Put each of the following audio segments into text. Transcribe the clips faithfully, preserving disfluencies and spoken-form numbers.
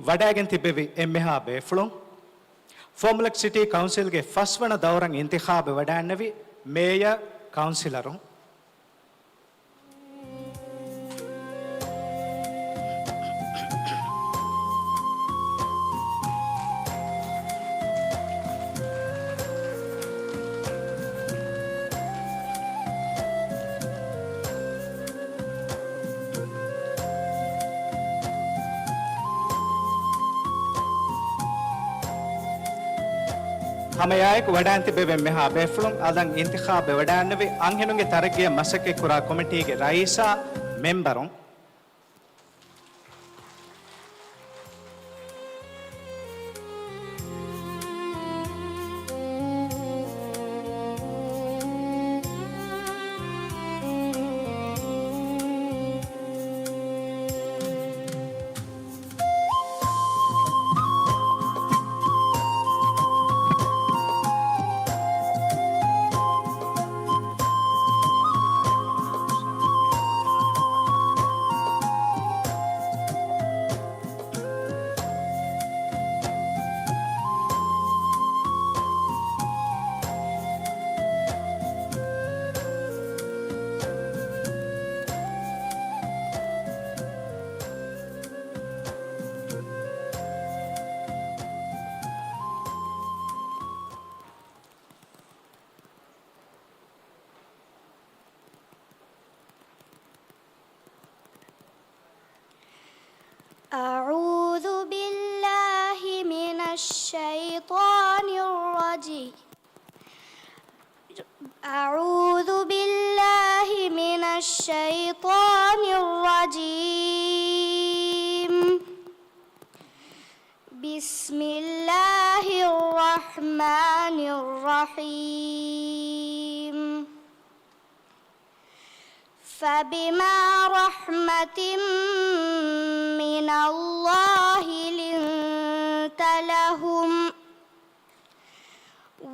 ވަޑައިގެން ތިއްބެވި އެންމެހާ ބޭފުޅުން، ފޯމުލަކް ސިޓީ ކައުންސިލްގެ ފަސްވަނަ ދައުރަށް އިންތިޚާބެއް ވަޑައިންނެވި މޭޔަރ، ކައުންސިލަރުން. ހަމައެއާއެކު ވަޑައިން ތިބެވެން މެހާ ބޭފުޅުން އަލަށް އިންތިޚާބެ ވަޑައިންނެވި އަންހެނުންގެ ތަރައްގީއަށް މަސައްކަތްކުރާ ކޮމިޓީގެ ރައީސާ މެމްބަރުން. أعوذ بالله من الشيطان الرجيم. أعوذ بالله من الشيطان الرجيم. بسم الله الرحمن الرحيم. فبما رحمة من الله لنت لهم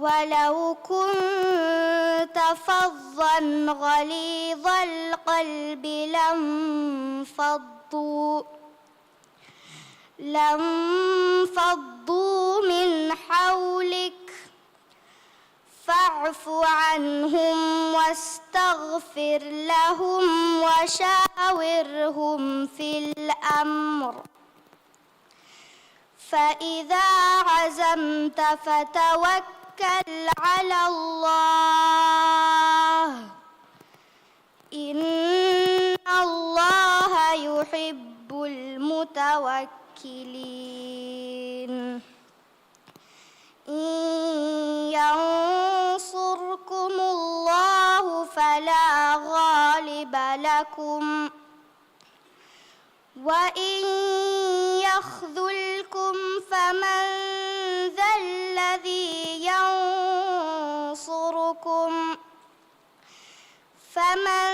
ولو كنت فظا غليظ القلب لانفضوا، لانفضوا من حولك، فاعف عنهم واستغفر لهم وشاورهم في الأمر، فإذا عزمت فتوكل على الله، إن الله يحب المتوكلين. إن ينصركم الله فلا غالب لكم، وإن يخذلكم فمن ذا الذي ينصركم، فمن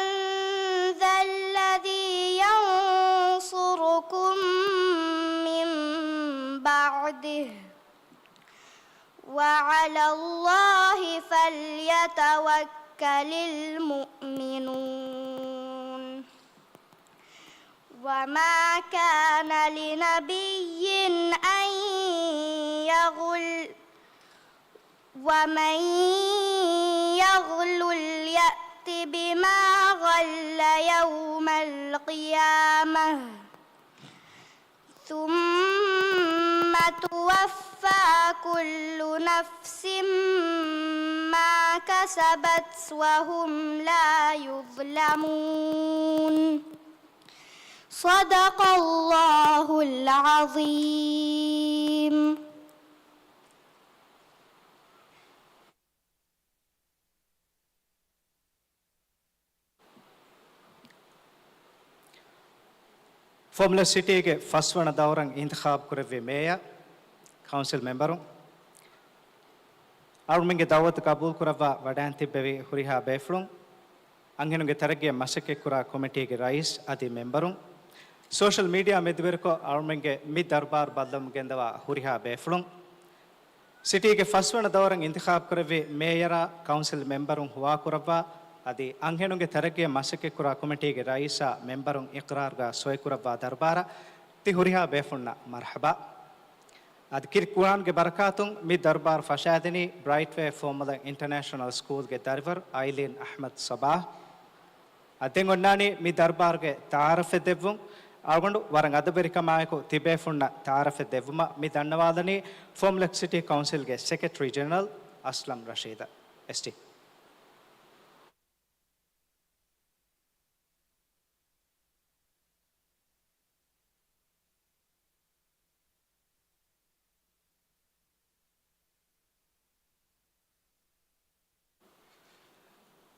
ذا الذي ينصركم من بعده، وعلى الله فليتوكل المؤمنون. وما كان لنبي أن يغل، ومن يغلل يأت بما غل يوم القيامة، ثم توفى كل نفس ما كسبت وهم لا يظلمون. صدق الله العظيم. ފޯމުލަކް ސިޓީގެ ފަސްވަނަ ދައުރަށް އިންތިޚާބު ކުރެއްވި މޭޔަރ، ކައުންސިލް މެމްބަރުން، އަޅުމެންގެ ދައުވަތު ގަބޫލު ކުރައްވާ ވަޑައިން ތިއްބެވި ހުރިހާ ބޭފުޅުން، އަންހެނުންގެ ތަރައްގީއަށް މަސައްކަތް ކުރާ ކޮމިޓީގެ ރައީސް އަދި މެމްބަރުން، ސޯޝަލް މީޑިއާ މެދުވެރިކޮށް އަޅުމެންގެ މި ދަރުބާރު ބައްލަވަމުން ގެންދަވާ ހުރިހާ ބޭފުޅުން، ސިޓީގެ ފަސްވަނަ ދައުރަށް އިންތިޚާބު ކުރެއްވި މޭޔަރާ ކައުންސިލް މެމްބަރުން ހުވާކުރައްވާ އަދި އަންހެނުންގެ ތަރައްގީއަށް މަސައްކަތްކުރާ ކޮމިޓީގެ ރައީސާ މެމްބަރުން އިޤްރާރުގަ ސޮއިކުރައްވާ ދަރުބާރަށް ހުރިހާ ބޭފުންނަށް މަރުޙަބާ. އަދި ކިރި ޤުރްއާންގެ ބަރަކާތުން މި ދަރުބާރު ފަށާދިނީ ބްރައިޓްވޭ ފޯމުލަ އިންޓަރނޭޝަނަލް ސްކޫލްގެ ދަރިވަރު އައިލީން އަޙްމަދު ޞަބާޙް. އަދި ދެން އޮންނާނީ މި ދަރުބާރުގެ ތަޢާރަފެއް ދެއްވުން. އަޅުގަނޑު ވަރަށް އަދަބެރިކަމާއެކު ތިބޭފުންނަށް ތަޢާރަފެއް ދެއްވުމަށް މި ދަންނަވާލަނީ ފޯމުލަ ސިޓީ ކައުންސިލްގެ ސެކްރެޓަރީ ޖެނެރަލް އަސްލަމް ރަޝީދަށް، އެސްޓީ.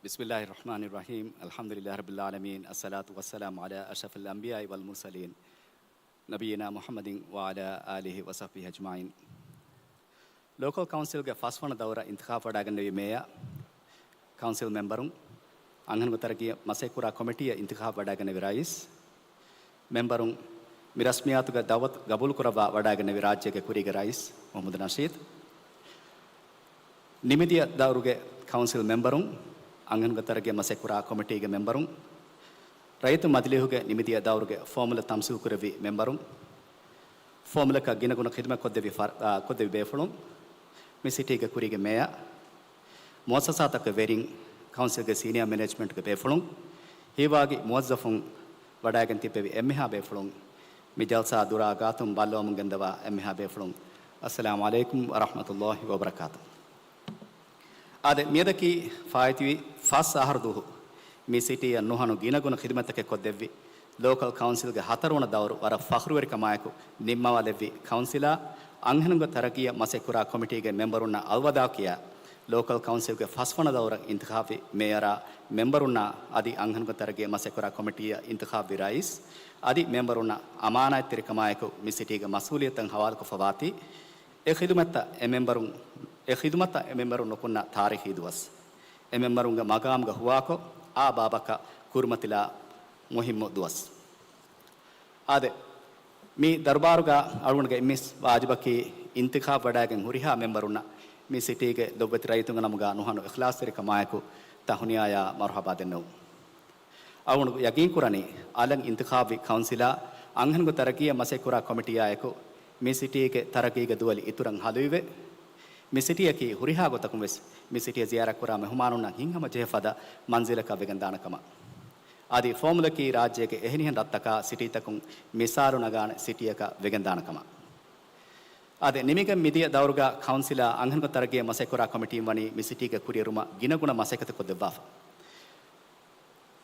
بسم الله الرحمن الرحيم. الحمد لله رب العالمين. الصلاة والسلام على أشرف الأنبياء والمرسلين نبينا محمد وعلى آله وصحبه أجمعين. ލޯކަލް ކައުންސިލްގެ ފަސްވަނަ ދައުރަށް އިންތިޚާބު ވަޑައިގެންނެވި މޭޔަރ، ކައުންސިލް މެމްބަރުން، އަންހެން ތަރައްގީ މަސައްކަތްކުރާ ކޮމިޓީއަށް އިންތިޚާބު ވަޑައިގެންނެވި ރައީސް، މެމްބަރުން، މި ރަސްމިއްޔާތުގެ ދަޢުވަތު ގަބޫލުކުރައްވާ ވަޑައިގެންނެވި ރާއްޖޭގެ ކުރީގެ ރައީސް މުޙައްމަދު ނަޝީދު، ނިމިދިޔަ ދައުރުގެ ކައުންސިލް މެމްބަރުން، އަންހެނުންގެ ތަރައްގީ މަސައްކަތްކުރާ ކޮމިޓީގެ މެމްބަރުން، ރައްޔިތު މަޖިލީހުގެ ނިމިދިޔަ ދައުރުގެ ފޯމުލަ ތަމްސީލްކުރެއްވި މެމްބަރުން، ފޯމުލަކަށް ގިނަގުނަ ޚިދުމަތް ކޮށްދެއްވި ފަރް-، އާ، ކޮށްދެއްވި ބޭފުޅުން، މި ސިޓީގެ ކުރީގެ މޭޔަރ، މުއައްސަސާތަކުގެ ވެރިން، ކައުންސިލްގެ ސީނިއާ މެނޭޖްމަންޓްގެ ބޭފުޅުން، ހީވާގި މުވައްޒަފުން، ވަޑައިގެން ތިއްބެވި އެންމެހާ ބޭފުޅުން، މި ޖަލްސާ ދުރާ ގާތުން ބައްލަވަމުން ގެންދަވާ އެންމެހާ ބޭފުޅުން، އައްސަލާމު ޢަލައިކުމް ވަރަޙްމަތުﷲި ވަބަރަކާތު. އާދެ، މިއަދަކީ ފާއިތުވި ފަސް އަހަރު ދުވަހު މި ސިޓީއަށް ނުހަނު ގިނަގުނަ ޚިދުމަތްތަކެއް ކޮށްދެއްވި، ލޯކަލް ކައުންސިލްގެ ހަތަރުވަނަ ދައުރު ވަރަށް ފަޚްރުވެރިކަމާއެކު ނިންމަވާލެއްވި ކައުންސިލާ، އަންހެނުންގެ ތަރައްގީއަށް މަސައްކަތްކުރާ ކޮމިޓީގެ މެމްބަރުންނަށް އަލްވަދާޢު ކިޔާ، ލޯކަލް ކައުންސިލްގެ ފަސްވަނަ ދައުރަށް އިންތިޚާބުވި މޭޔަރާ، މެމްބަރުންނާ އަދި އަންހެނުންގެ ތަރައްގީއަށް މަސައްކަތްކުރާ ކޮމިޓީއަށް އިންތިޚާބުވި ރައީސް އަދި މެމްބަރުންނަށް އަމާނާތްތެރިކަމާއެކު މި ސިޓީގެ މަސްއޫލިއްޔަތުތައް ހަވާލުކޮށްފަ ވާތީ، އެ ޚިދުމަތްތައް އެ މެމްބަރުން، އެ ޚިދުމަތަށް އެ މެމްބަރުން ނުކުންނަ ތާރީޚީ ދުވަސް، އެ މެމްބަރުންގެ މަގާމުގަ ހުވާކޮށް، އާ ބާބަކަށް ކުރިމަތިލާ މުހިއްމު ދުވަސް. އާދެ، މި ދަރުބާރުގަ އަޅުގަނޑުގެ އެންމެ ވާޖިބަކީ އިންތިޚާބު ވަޑައިގެން ހުރިހާ މެމްބަރުންނަށް މި ސިޓީގެ ލޮބުވެތި ރައްޔިތުންގެ ނަމުގަ ނުހަނު އިޚްލާޞްތެރިކަމާއެކު ތަހުނިޔާޔާ މަރުޙަބާ ދެންނެވުން. އަޅުގަނޑު ޔަގީންކުރަނީ، އަލަށް އިންތިޚާބުވި ކައުންސިލާ އަންހެނުންގެ ތަރައްގީއަށް މަސައްކަތްކުރާ ކޮމިޓީއާއެކު، މި ސިޓީގެ ތަރައްގީގެ ދުވަލި އިތުރަށް ހަލުއިވެ، މި ސިޓީއަކީ ހުރިހާ ގޮތަކުން ވެސް މި ސިޓީއަށް ޒިޔާރަތްކުރާ މެހުމާނުންނަށް ހިތްހަމަޖެހޭ ފަދަ މަންޒިލަކަށް ވެގެންދާނެ ކަމަށް. އަދި ފޯމުލަކީ ރާއްޖޭގެ އެހެނިހެން ރަށްތަކާ ސިޓީތަކުން މިސާލު ނަގާނެ ސިޓީއަކަށް ވެގެންދާނެ ކަމަށް. އާދެ، ނިމިގެން މިދިޔަ ދައުރުގަ ކައުންސިލާ އަންހެނުންގެ ތަރައްގީއަށް މަސައްކަތްކުރާ ކޮމިޓީން ވަނީ މި ސިޓީގެ ކުރިއެރުމަށް ގިނަގުނަ މަސައްކަތެއް ކޮށްދެއްވާފަ.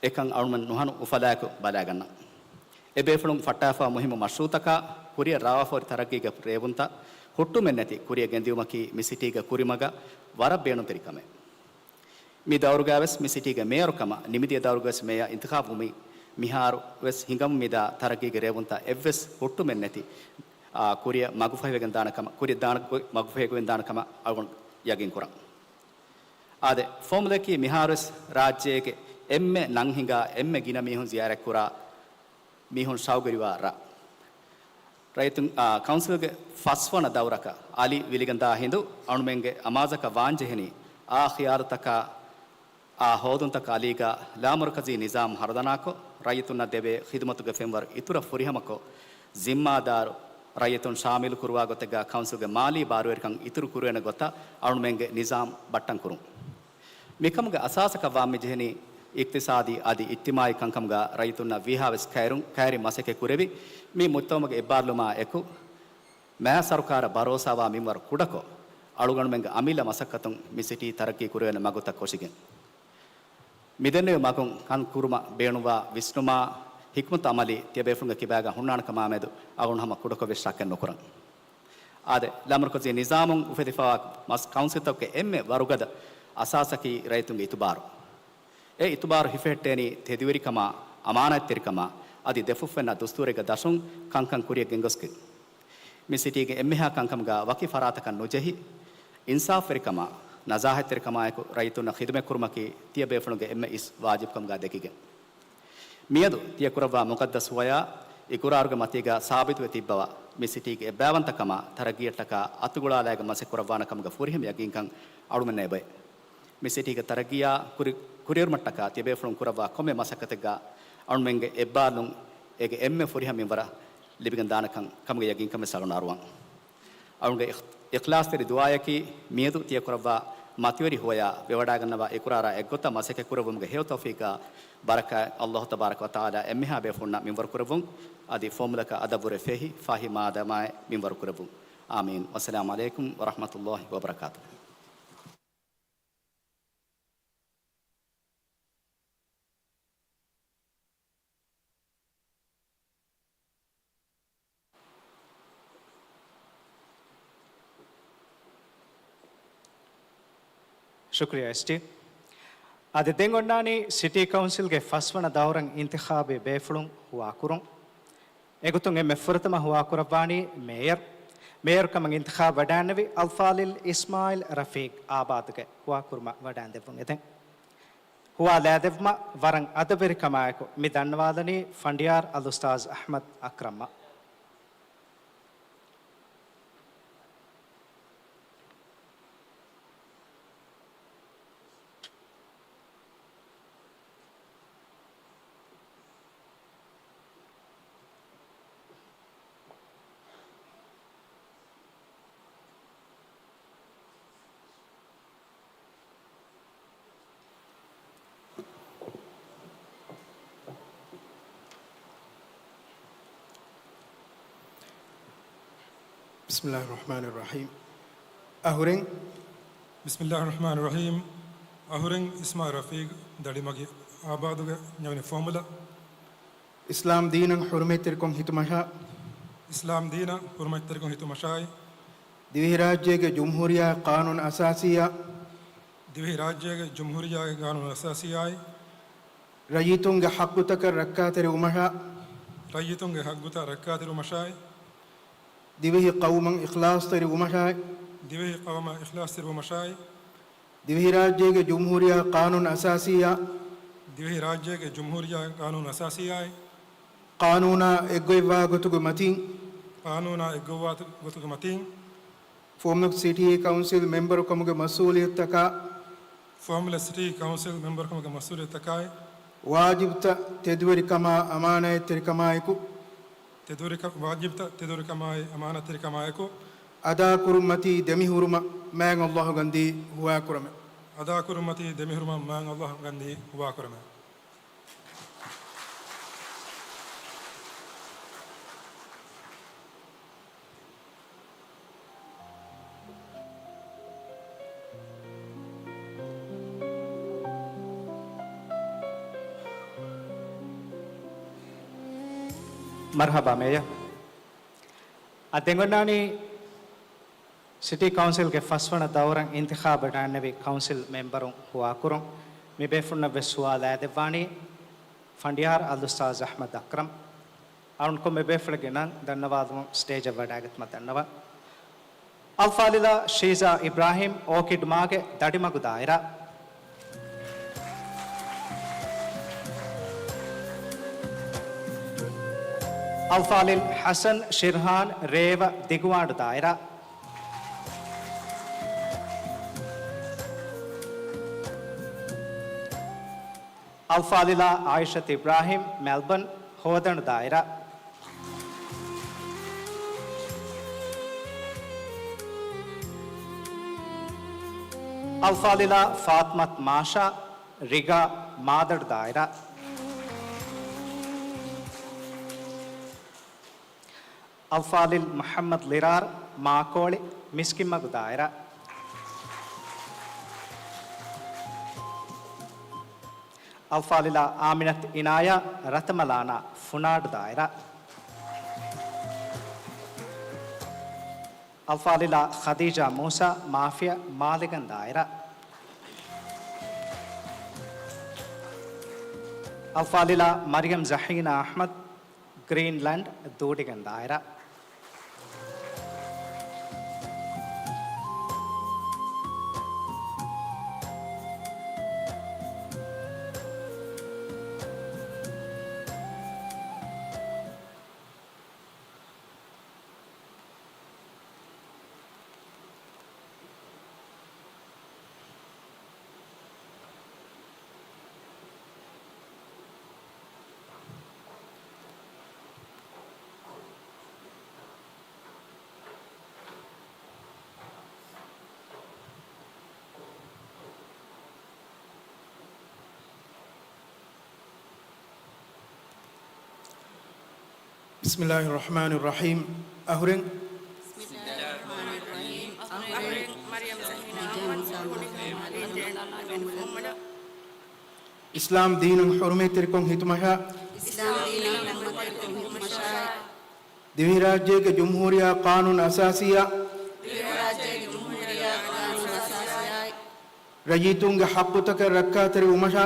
އެކަން އަޅުމެން ނުހަނު އުފަލާއެކު ބަލާގަންނަން. އެ ބޭފުޅުން ފައްޓާފާ މުހިއްމު މަޝްރޫޢުތަކާ، ކުރިއަށް ރާވާފަހުރި ތަރައްގީގެ ރޭވުންތައް ހުއްޓުމެއްނެތި ކުރިއަށް ގެންދިއުމަކީ މި ސިޓީގެ ކުރިމަގަށް ވަރަށް ބޭނުންތެރި ކަމެއް. މި ދައުރުގައިވެސް މި ސިޓީގެ މޭޔަރުކަމަށް ނިމިދިޔަ ދައުރުގަވެސް މޭޔަރ އިންތިޚާބުވުމީ، މިހާރުވެސް ހިނގަމުން މިދާ ތަރައްގީގެ ރޭވުންތައް އެއްވެސް ހުއްޓުމެއްނެތި، އާ، ކުރިއަށް މަގުފަހިވެގެންދާނެ ކަމަށް، ކުރިއަށް ދާނެ ގޮތް މަގުފަހިވެގެންދާނެ ކަމަށް އަޅުގަނޑު ޔަގީންކުރަން. އާދެ، ފޯމުލައަކީ މިހާރުވެސް ރާއްޖޭގެ އެންމެ ނަން ހިނގާ، އެންމެ ގިނަ މީހުން ޒިޔާރަތްކުރާ، މީހުން ޝައުގުވެރިވާ ރަށް. ރައްޔިތުން، އާ، ކައުންސިލްގެ ފަސްވަނަ ދައުރަކަށް އަލި ވިލިގެންދާ ހިނދު އަޅުމެންގެ އަމާޒަކަށް ވާންޖެހެނީ، އާ ޚިޔާލުތަކާ، އާ ހޯދުންތަކާ އަލީގަ ލާމަރުކަޒީ ނިޒާމް ހަރުދަނާކޮށް، ރައްޔިތުންނަށް ދެވޭ ޚިދުމަތުގެ ފެންވަރު އިތުރަށް ފުރިހަމަކޮށް، ޒިންމާދާރު ރައްޔިތުން ޝާމިލު ކުރުވާ ގޮތެއްގަ ކައުންސިލްގެ މާލީ ބާރުވެރިކަން އިތުރު ކުރުވޭނެ ގޮތަށް އަޅުމެންގެ ނިޒާމް ބައްޓަން ކުރުން. މިކަމުގެ އަސާސަކަށް ވާން މި ޖެހެނީ، އިޤްތިޞާދީ އަދި އިޖްތިމާޢީ ކަންކަމުގަ ރައްޔިތުންނަށް ވީހާވެސް ކައިރިން، ކައިރިން މަސައްކަތް ކުރެވި، މި މުޖްތަމަޢުގެ އެއްބާރުލުމާ އެކު، މާ ސަރުކާރަށް ބަރޯސާވާ މިންވަރު ކުޑަކޮށް، އަޅުގަނޑުމެންގެ އަމިއްލަ މަސައްކަތުން މި ސިޓީ ތަރައްޤީ ކުރެވޭނެ މަގުތައް ކޮށިގެން، މިދެންނެވި މަގުން ކަން ކުރުމަށް ބޭނުންވާ ވިސްނުމާ، ޙިކްމަތު ޢަމަލީ ތިޔަބޭފުޅުންގެ ކިބާގަ ހުންނާނެ ކަމާމެދު އަޅުގަނޑު ހަމަ ކުޑަކޮށް ވެސް ޝައްކެއް ނުކުރަން. އާދެ، ލާމަރުކަޒީ ނިޒާމުން އުފެދިފަވާ މަސް ކައުންސިލްތަކުގެ އެންމެ ވަރުގަދަ އަސާސަކީ ރައްޔިތުންގެ އިތުބާރު. އެ އިތުބާރު ހިފެހެއްޓޭނީ ތެދުވެރިކަމާ، އަމާނާތްތެރިކަމާ، އަދި ދެފުށްފެންނަ ދުސްތޫރެއްގެ ދަށުން ކަންކަން ކުރިއަށް ގެންގޮސްގެން. މި ސިޓީގެ އެންމެހާ ކަންކަމުގަ ވަކި ފަރާތަކަށް ނުޖެހި، އިންސާފުވެރިކަމާ، ނަޒާހަތްތެރިކަމާއެކު ރައްޔިތުންނަށް ޚިދުމަތްކުރުމަކީ ތިޔަބޭފުޅުންގެ އެންމެ އިސް ވާޖިބުކަމުގަ ދެކިގެން. މިއަދު ތިޔަ ކުރައްވާ މުޤައްދަސް ހުވަޔާ އިޤުރާރުގެ މަތީގަ ސާބިތުވެ ތިއްބަވާ، މި ސިޓީގެ އެއްބައިވަންތަކަމާ ތަރައްގީއަށްޓަކާ އަތުގަޅާލާގެން މަސައްކަތް ކުރައްވާނެ ކަމުގެ ފުރިހަމަ ޔަގީންކަން އަޅުމެންނަށް އެބައޮތް. މި ސިޓީގެ ތަރައްގީއާ ކުރި-، ކުރިއެރުމަށްޓަކާ ތިޔަބޭފުޅުން ކުރައްވާ ކޮންމެ މަސައްކަތެއްގަ އަޅުމެންގެ އެއްބާރުލުން އޭގެ އެންމެ ފުރިހަމަ މިންވަރަށް ލިބިގެން ދާނެކަން ކަމުގެ ޔަގީންކަމެއް ސަޅުން އަރުވަން. އަޅުގެ އިޚް-، އިޚްލާޞްތެރި ދުޢާއަކީ މިއަދު ތިޔަ ކުރައްވާ މަތިވެރި ހުވަޔާ ވެވަޑާގަންނަވާ އެކުރާރާ އެއްގޮތަށް މަސައްކަތް ކުރެއްވުމުގެ ހެޔޮ ތައުފީޤާ ބަރަކާތް ﷲ ތަބާރަކަ ވަތަޢާލާ އެންމެހާ ބޭފުޅުންނަށް މިންވަރު ކުރެއްވުން. އަދި ފޯމުލަކަށް އަދަށްވުރެ ފެހި ފާހި މާދަމާއެއް މިންވަރު ކުރެއްވުން. އާމީން. ވައްސަލާމު ޢަލައިކުމް ވަރަޙްމަތުﷲ ވަބަރަކާތުހު. ޝުކުރިއްޔާ އެސްޓީ. އަދި ދެން އޮންނާނީ ސިޓީ ކައުންސިލްގެ ފަސްވަނަ ދައުރަށް އިންތިޚާބީ ބޭފުޅުން ހުވާކުރުން. އެގޮތުން އެންމެ ފުރަތަމަ ހުވާކުރައްވާނީ މޭޔަރު. މޭޔަރު ކަމަށް އިންތިޚާބު ވެޑާންނެވި އަލްފާޟިލް އިސްމާޢީލް ރަފީޤް އާބާދުގެ ހުވާކުރުމަށް ވަޑާންދެއްވުން އެދެން. ހުވާ ލައިދެއްވުމަށް ވަރަށް އަދަބުވެރިކަމާއެކު މި ދަންނަވާލަނީ ފަނޑިޔާރު އަލްއުސްތާޛް އަޙްމަދު އަކްރަމްއަށް. ބިސްމިﷲ ރަޙްމާނި ރަޙީމް. އަހުރެން. ބިސްމިﷲ ރަޙްމާނި ރަޙީމް. އަހުރެން އިސްމާޢީލް ރަފީޤް ދަޑިމަގި އާބާދުގެ ނިޔަވަނި ފޯމުލަ. އިސްލާމް ދީނަށް ޙުރުމަތްތެރިކޮށް ހިތުމަށާ. އިސްލާމް ދީނަށް ޙުރުމަތްތެރިކޮށް ހިތުމަށާއި. ދިވެހިރާއްޖޭގެ ޖުމްހޫރިއްޔާ ޤާނޫނު އަސާސީއާ. ދިވެހިރާއްޖޭގެ ޖުމްހޫރިއްޔާގެ ޤާނޫނު އަސާސީއާއި. ރައްޔިތުންގެ ޙައްޤުތަކަށް ރައްކާތެރިވުމަށާ. ރައްޔިތުންގެ ޙައްޤުތައް ރައްކާތެރިވުމަށާއި. ދިވެހި ޤައުމަށް އިޚްލާޞްތެރިވުމަށާއި. ދިވެހި ޤައުމަށް އިޚްލާޞްތެރިވުމަށާއި. ދިވެހިރާއްޖޭގެ ޖުމްހޫރިއްޔާ ޤާނޫނު އަސާސީއާ. ދިވެހިރާއްޖޭގެ ޖުމްހޫރިއްޔާ ޤާނޫނު އަސާސީއާއި. ޤާނޫނާ އެއްގޮތްވާ ގޮތުގެ މަތީން. ޤާނޫނާ އެއްގޮތްވާ ގޮތުގެ މަތީން. ފުވައްމުލަކު ސިޓީ ކައުންސިލް މެމްބަރުކަމުގެ މަސްއޫލިއްޔަތުތަކާ. ފުވައްމުލަކު ސިޓީ ކައުންސިލް މެމްބަރުކަމުގެ މަސްއޫލިއްޔަތުތަކާއި. ވާޖިބުތައް ތެދުވެރިކަމާ އަމާނާތްތެރިކަމާއެކު. ތެދުވެރިކަ-، ވާޖިބުތައް ތެދުވެރިކަމާއި އަމާނާތްތެރިކަމާއެކު. އަދާކުރުންމަތީ ދެމިހުރުމަށް މާތް ﷲ ގަންދީ ހުވާކުރަމެ. އަދާކުރުންމަތީ ދެމިހުރުމަށް މާތް ﷲ ގަންދީ ހުވާކުރަމެ. މަރްޙަބާ މޭޔަރު. އަދި ދެން އޮންނާނީ ސިޓީ ކައުންސިލްގެ ފަސްވަނަ ދައުރަށް އިންތިޚާބު ވެޑާންނެވި ކައުންސިލް މެމްބަރުން ހުވާކުރުން. މި ބޭފުޅުންނަށް ވެސް ހުވާ ލައިދެއްވާނީ ފަނޑިޔާރު އަލްއުސްތާޛް އަޙްމަދު އަކްރަމް. އަޅުން ކޮންމެ ބޭފުޅެއްގެ ނަން ދަންނަވާލުމުން ސްޓޭޖަށް ވަޑާގަތުމަށް ދަންނަވަން. އަލްފާޟިލާ ޝީޒާ އިބްރާހިމް، އޯކިޑް މާގެ ދަޑިމަގު ދާއިރާ. އަލްފާޟިލް ޙަސަން ޝިރްހާން، ރޭވަ ދިގުވާނޑު ދާއިރާ. އަލްފާޟިލާ ޢާއިޝަތު އިބްރާހިމް، މެލްބަން، ހޯދަނޑު ދާއިރާ. އަލްފާޟިލާ ފާޠިމަތު މާޝާ، ރިގާ މާދަޑު ދާއިރާ. އަލްފާޟިލް މުޙައްމަދު ޟިރާރް، މާކޯޅި، މިސްކިތްމަގު ދާއިރާ. އަލްފާޟިލާ އާމިނަތު އިނާޔާ، ރަތަމަލާނާ ފުނާޑު ދާއިރާ. އަލްފާޟިލާ ޚަދީޖާ މޫސާ، މާފިޔާ މާލެގަން ދާއިރާ. އަލްފާޟިލާ މަރިޔަމް ޒަހީނާ އަޙްމަދު، ގްރީންލަންޑް ދޫޑިގަން ދާއިރާ. بسم الله الرحمن الرحيم. އަހުރެން އިސްލާމް ދީނަށް ޙުރުމަތްތެރިކޮށް ހިތުމަށާ، ދިވެހިރާއްޖޭގެ ޖުމްހޫރިއްޔާ ޤާނޫނު އަސާސީއާ، ރައްޔިތުންގެ ޙައްޤުތަކަށް ރައްކާތެރިވުމަށާ،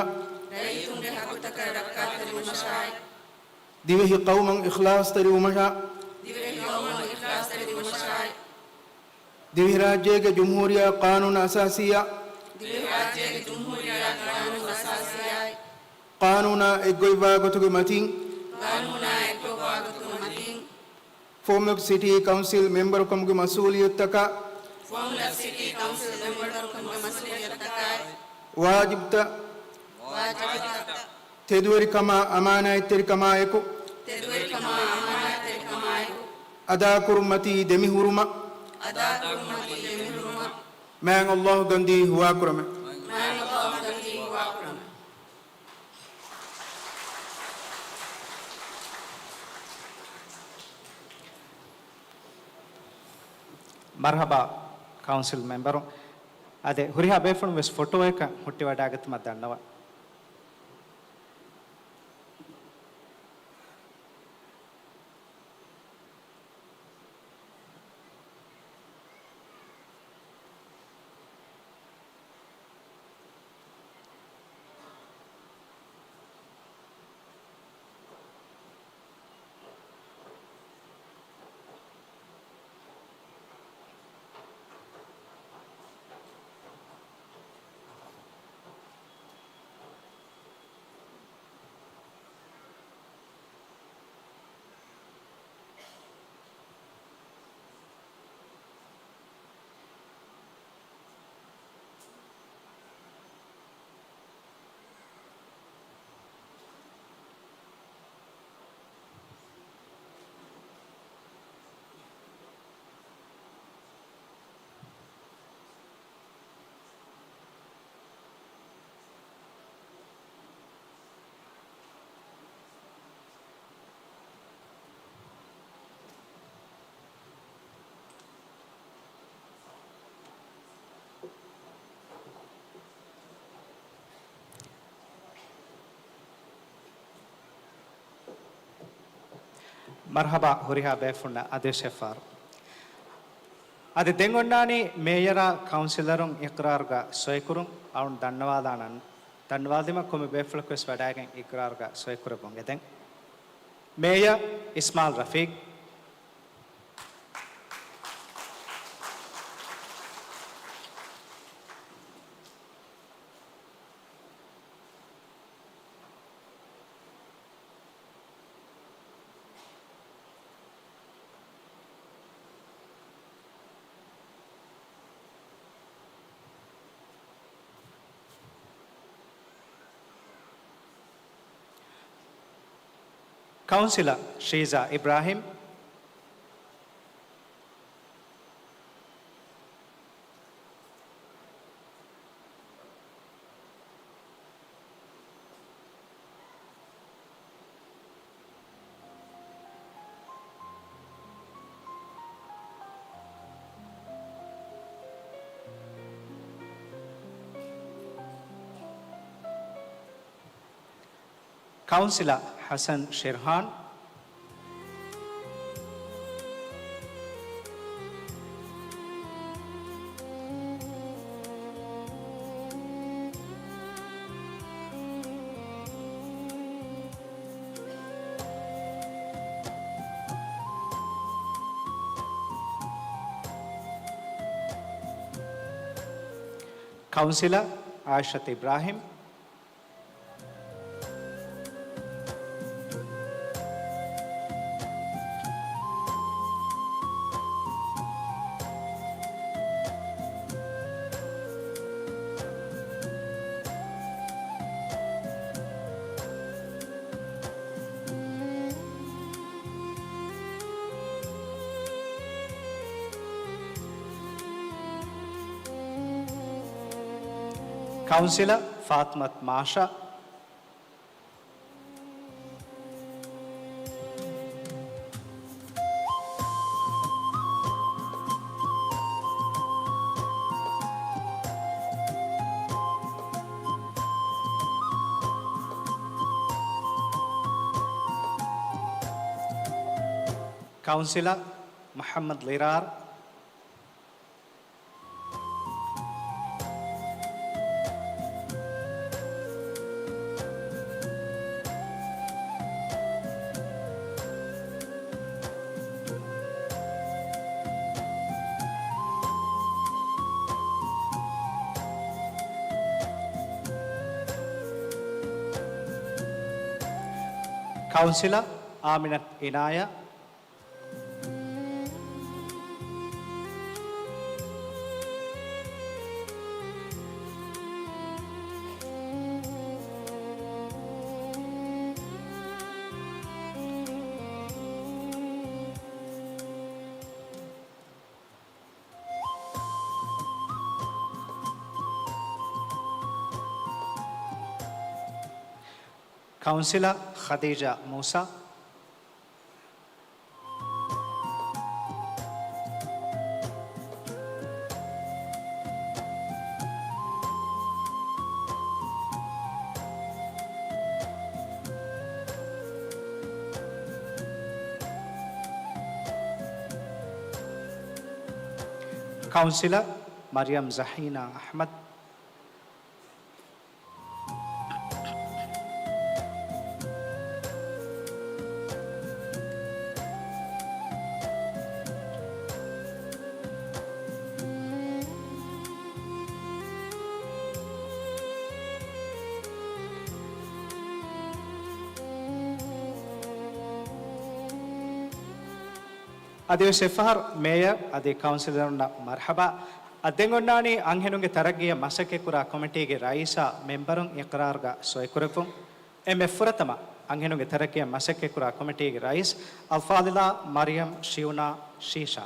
ދިވެހި ޤައުމަށް އިޚްލާޞްތެރިވުމަށާ، ދިވެހިރާއްޖޭގެ ޖުމްހޫރިއްޔާ ޤާނޫނު އަސާސީއާ، ޤާނޫނާ އެއްގޮތްވާ ގޮތުގެ މަތިން، ފޯމްލޮކް ސިޓީ ކައުންސިލް މެމްބަރުކަމުގެ މަސްއޫލިއްޔަތުތަކާ، ވާޖިބްތައް، ތެދުވެރިކަމާ އަމާނާތްތެރިކަމާއެކު، އަދާކުރުމަތީ ދެމިހުރުމަށް، މާތް ﷲ ގަންދީ ހުވާކުރަމެ. މަރްޙަބާ ކައުންސިލް މެމްބަރު. އާދެ، ހުރިހާ ބޭފުޅުން ވެސް ފޮޓޯއަކަށް ހުއްޓިވަޑައިގަތުމަށް ދަންނަވަން. މަރްޙަބާ ހުރިހާ ބޭފުޅުންނަށް އަދިވެސް އެއްފަހަރު. އަދި ދެން އޮންނާނީ މޭޔަރާ ކައުންސިލަރުން އިޤްރާރުގަ ސޮއިކުރުން. އަޅުން ދަންނަވާލާނަން، ދަންނަވާލުމަށް ކޮންމެ ބޭފުޅަކު ވެސް ވަޑައިގެން އިޤްރާރުގަ ސޮއިކުރެއްވުން އެދެން. މޭޔަރ އިސްމާއިލް ރަފީޤް. ކައުންސިލަރ ޝީޒާ އިބްރާހިމް. ކައުންސިލަރ ޙަސަން ޝިރްހާން. ކައުންސިލަރ އާއިޝަތު އިބްރާހިމް. ކައުންސިލަރ ފާތުމަތު މާޝާ. ކައުންސިލަރ މުޙައްމަދު ޟިރާރް. ކައުންސިލަރ އާމިނަތު އިނާޔާ. ކައުންސިލަރ ޚަދީޖާ މޫސާ. ކައުންސިލަރ މަރިޔަމް ޒަހީނާ އަޙްމަދު. އަދިވެސް އެއްފަހަރު މޭޔަރ އަދި ކައުންސިލަރުންނަށް މަރްޙަބާ. އަދި ދެން އޮންނާނީ އަންހެނުންގެ ތަރައްގީއަށް މަސައްކަތްކުރާ ކޮމިޓީގެ ރައީސާ މެމްބަރުން އިޤްރާރުގަ ސޮއިކުރެއްވުން. އެންމެ ފުރަތަމަ އަންހެނުންގެ ތަރައްގީއަށް މަސައްކަތްކުރާ ކޮމިޓީގެ ރައީސް އަލްފާޟިލާ މަރިޔަމް ޝިއުނާ ޝީޝާ.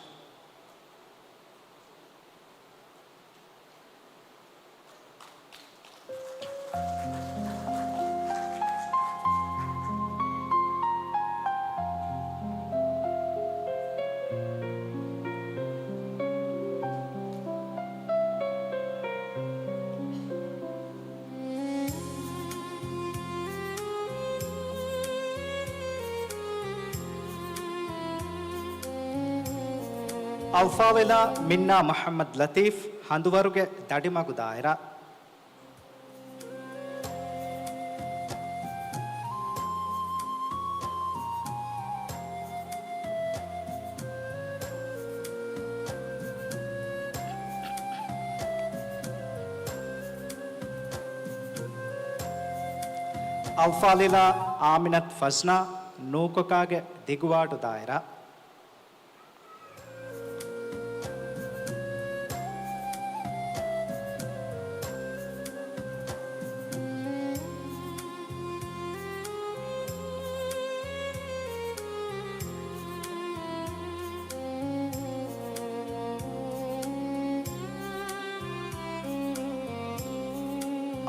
އަލްފާޟިލާ މިންނާ މުޙައްމަދު ލަތީފް، ހަނދުވަރުގެ ދަޑިމަގު ދާއިރާ. އަލްފާޟިލާ އާމިނަތު ފަޒްނާ، ނޫކޮކާގެ ދިގުވާޑު ދާއިރާ.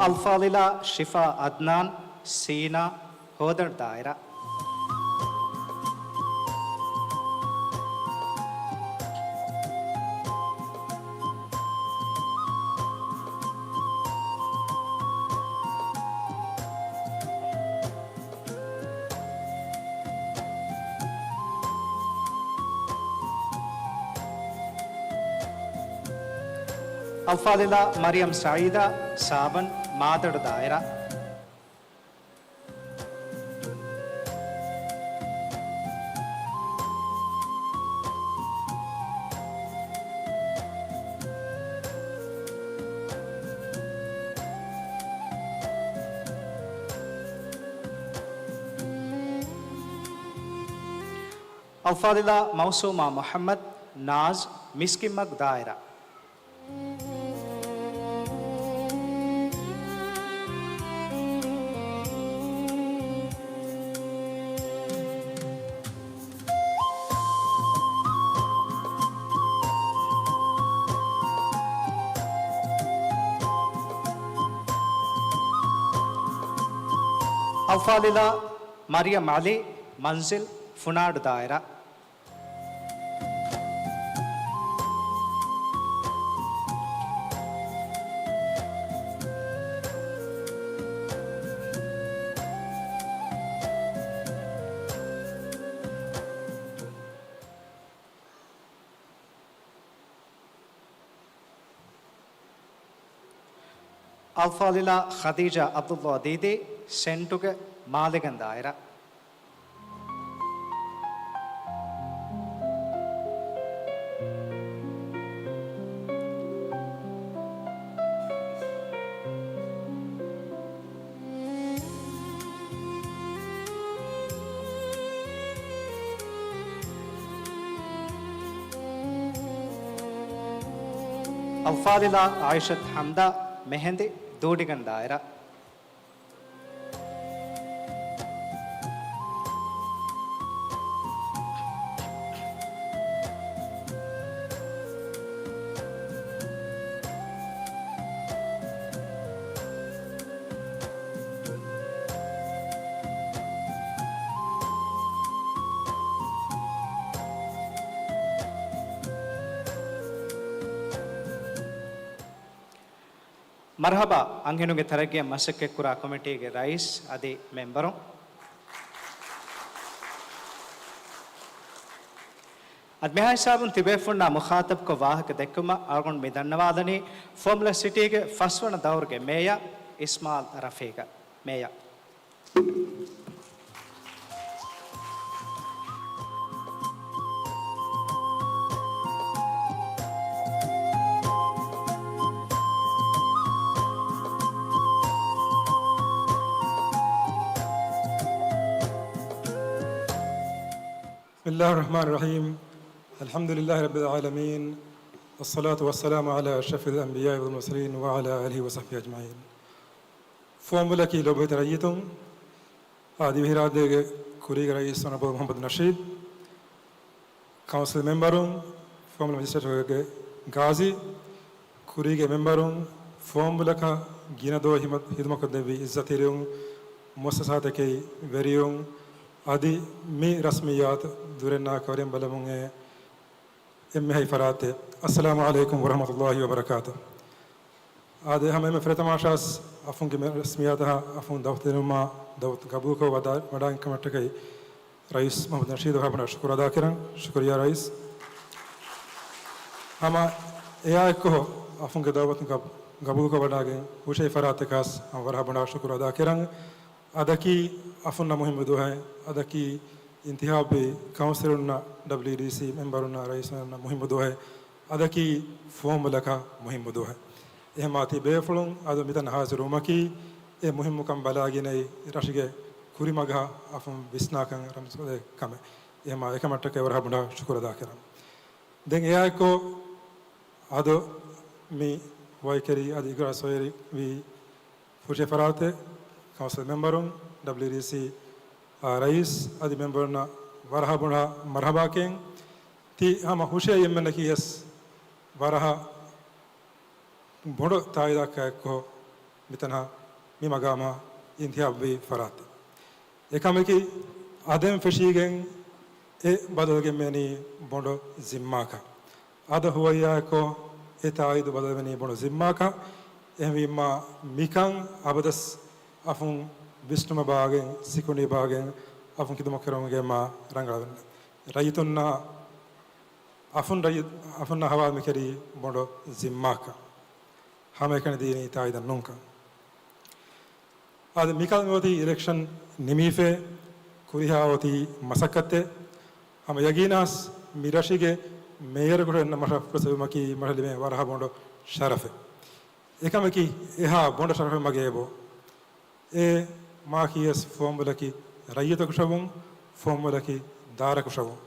އަލްފާޟިލާ ޝިފާ އަދްނާން، ސީނާ، ހޯދަނޑު ދާއިރާ. އަލްފާޟިލާ މަރިޔަމް ސަޢީދާ، ސާބަން، މާދަޑު ދާއިރާ. އަލްފާޟިލާ މައުސޫމާ މުޙައްމަދު، ނާޒް، މިސްކިތްމަގު ދާއިރާ. އަލްފާޟިލާ މަރިޔަމް ޢަލީ، މަންޒިލް، ފުނާޑު ދާއިރާ. އަލްފާޟިލާ ޚަދީޖާ ޢަބްދުﷲ ދީދީ، ސެންޓުގެ މާލެގަން ދާއިރާ. އަލްފާޟިލާ ޢާއިޝަތު ޙަމްދާ، މެހެނދި، ދޫޑިގަން ދާއިރާ. މަރްޙަބާ، އަންހެނުންގެ ތަރައްގީއަށް މަސައްކަތްކުރާ ކޮމިޓީގެ ރައީސް އަދި މެމްބަރުން. އަދި މިހާ ހިސާބުން ތިބޭފުންނާ މުޚާޠަބުކޮށް ވާހަކަ ދެއްކުމަށް އަޅުގަނޑު މި ދަންނަވާލަނީ ފުވައްމުލައް ސިޓީގެ ފަސްވަނަ ދައުރުގެ މޭޔަރ އިސްމާއިލް ރަފީޤަށް. މޭޔަރ. بسم الله الرحمن الرحيم. الحمد لله رب العالمين. والصلاة والسلام على أشرف الأنبياء والمرسلين وعلى آله وصحبه أجمعين. ފުވައްމުލަކީ ލޯބިވެތި ރައްޔިތުން، އާ، ދިވެހިރާއްޖޭގެ ކުރީގެ ރައީސް އޮނަރަބަލް މުޙައްމަދު ނަޝީދު، ކައުންސިލް މެމްބަރުން، ފުވައްމުލައް މެޖިސްޓްރޭޓުގެ ގާޒީ، ކުރީގެ މެމްބަރުން، ފުވައްމުލަކަށް ގިނަ ދުވަހު ހިދުމަތްކޮށްދެއްވި އިއްޒަތްތެރިން، މުއައްސަސާތަކެއް، ވެރިޔުން، އަދި މި ރަސްމިއްޔާތު ދުރެއްނާ ކައިރިން ބަލަމުން އެ އެންމެހައި ފަރާތެއް. އައްސަލާމު ޢަލައިކުމް ވަރަޙްމަތުﷲ ވަބަރަކާތު. އާދެ، ހަމަ އެންމެ ފުރަތަމަ ޝާސް އަފުންގެ މި ރަސްމިއްޔާތަށް އަފުން ދައުވަތު ދިނުމަށް ދައުވަތު ގަބޫލުކޮށް ވަޑާ-، ވަޑައިގެން ކަމަށްޓަކައި ރައީސް މުޙައްމަދު ނަޝީދު ވަރަށް ބޮޑަށް ޝުކުރު އަދާކެރަން. ޝުކުރިއްޔާ ރައީސް. ހަމަ އެއާއެއްކޮށް އަފުންގެ ދައުވަތު ގަބް-، ގަބޫލުކޮށް ވަޑައިގެން ހުށަހެޅި ފަރާތަކަށް ހަމަ ވަރަށް ބޮޑަށް ޝުކުރު އަދާކެރަން. އަދަކީ އަފުންނަށް މުހިއްމު ދުވަހެއް، އަދަކީ އިންތިހާބީ ކައުންސިލުންނަށް، ޑަބްލިއުޑީސީ މެމްބަރުންނަށް، ރައީސުންނަށް މުހިއްމު ދުވަހެއް، އަދަކީ ފުވައްމުލަކަށް މުހިއްމު ދުވަހެއް. އެހެންމާ ތި ބޭފުޅުން އަދު މިތަނަށް ހާޒިރުވުމަކީ، އެ މުހިއްމުކަން ބަލާގެނައި ރަށުގެ ކުރިމަގަށް އަފުން ވިސްނާކަން ރަމްޒުލެއް ކަމެއް. އެހެންމާ އެކަމަށްޓަކައި ވަރަށް ބޮޑަށް ޝުކުރު އަދާކެރަން. ދެން އެއާއެއްކޮށް އަދު މި ވައިކެރި އަދި އިގްރާ ސޮއިރިވި ފުށެ ފަރާތެއް، ކައުންސިލް މެމްބަރުން، ޑަބްލިއުޑީސީ އާ ރައީސް އަދި މެމްބަރުންނަށް ވަރަހަ ބޮޑަށް މަރްހަބާކެން. ތި ހަމަ ހުށައި އެންމެންނަކީ ވެސް ވަރަހަ ބޮޑު ތާއީދަކާ އެއްކޮށް މިތަނަށް މި މަގާމަށް އިންތިހާބުވި ފަރާތެއް. އެކަމަކީ، އަދެން ފެށީގެން އެ ބަދަލުގެން މިވަނީ ބޮޑު ޒިންމާކަށް. އަދަ ހުވައްޔާއެކޮށް އެ ތާއީދު ބަދަލުވެނީ ބޮޑު ޒިންމާކަށް. އެހެންވީމާ، މިކަން އަބަދަސް އަފުން ވިސްނުމަށް ބާގެން، ސިކުނޑި ބާގެން، އަފުން ޚިދުމަތް ކުރެވުމުގެ މާ ރަނގަޅަށް ވެންނެ. ރައްޔިތުންނާ އަފުން ރައްޔި-، އަފުންނާ ހަވާލު މިކެރީ ބޮޑު ޒިންމާކަށް. ހަމައެކަނި ދީނީ ތާއީދަށް ނޫންކަން. އާދެ، މިކަލް މިއޮތީ އިލެކްޝަން ނިމީފަ، ކުރިހާ އޮތީ މަސައްކަތެއް. ހަމަ ޔަގީނާސް މި ރަށީގެ މޭޔަރަކު އެންނަ މަށަށް ފުރުސަތު ދިނުމަކީ މަށަށް ލިބޭ ވަރަހަ ބޮޑު ޝަރަފެއް. އެކަމަކީ، އެހާ ބޮޑަށް ޝަރަފެއް މަގޭ އެބޯ. އެ މާކީވެސް ފުވައްމުލަކީ ރައްޔިތަކު ޝަވުން، ފުވައްމުލަކީ ދާރަކު ޝަވުން.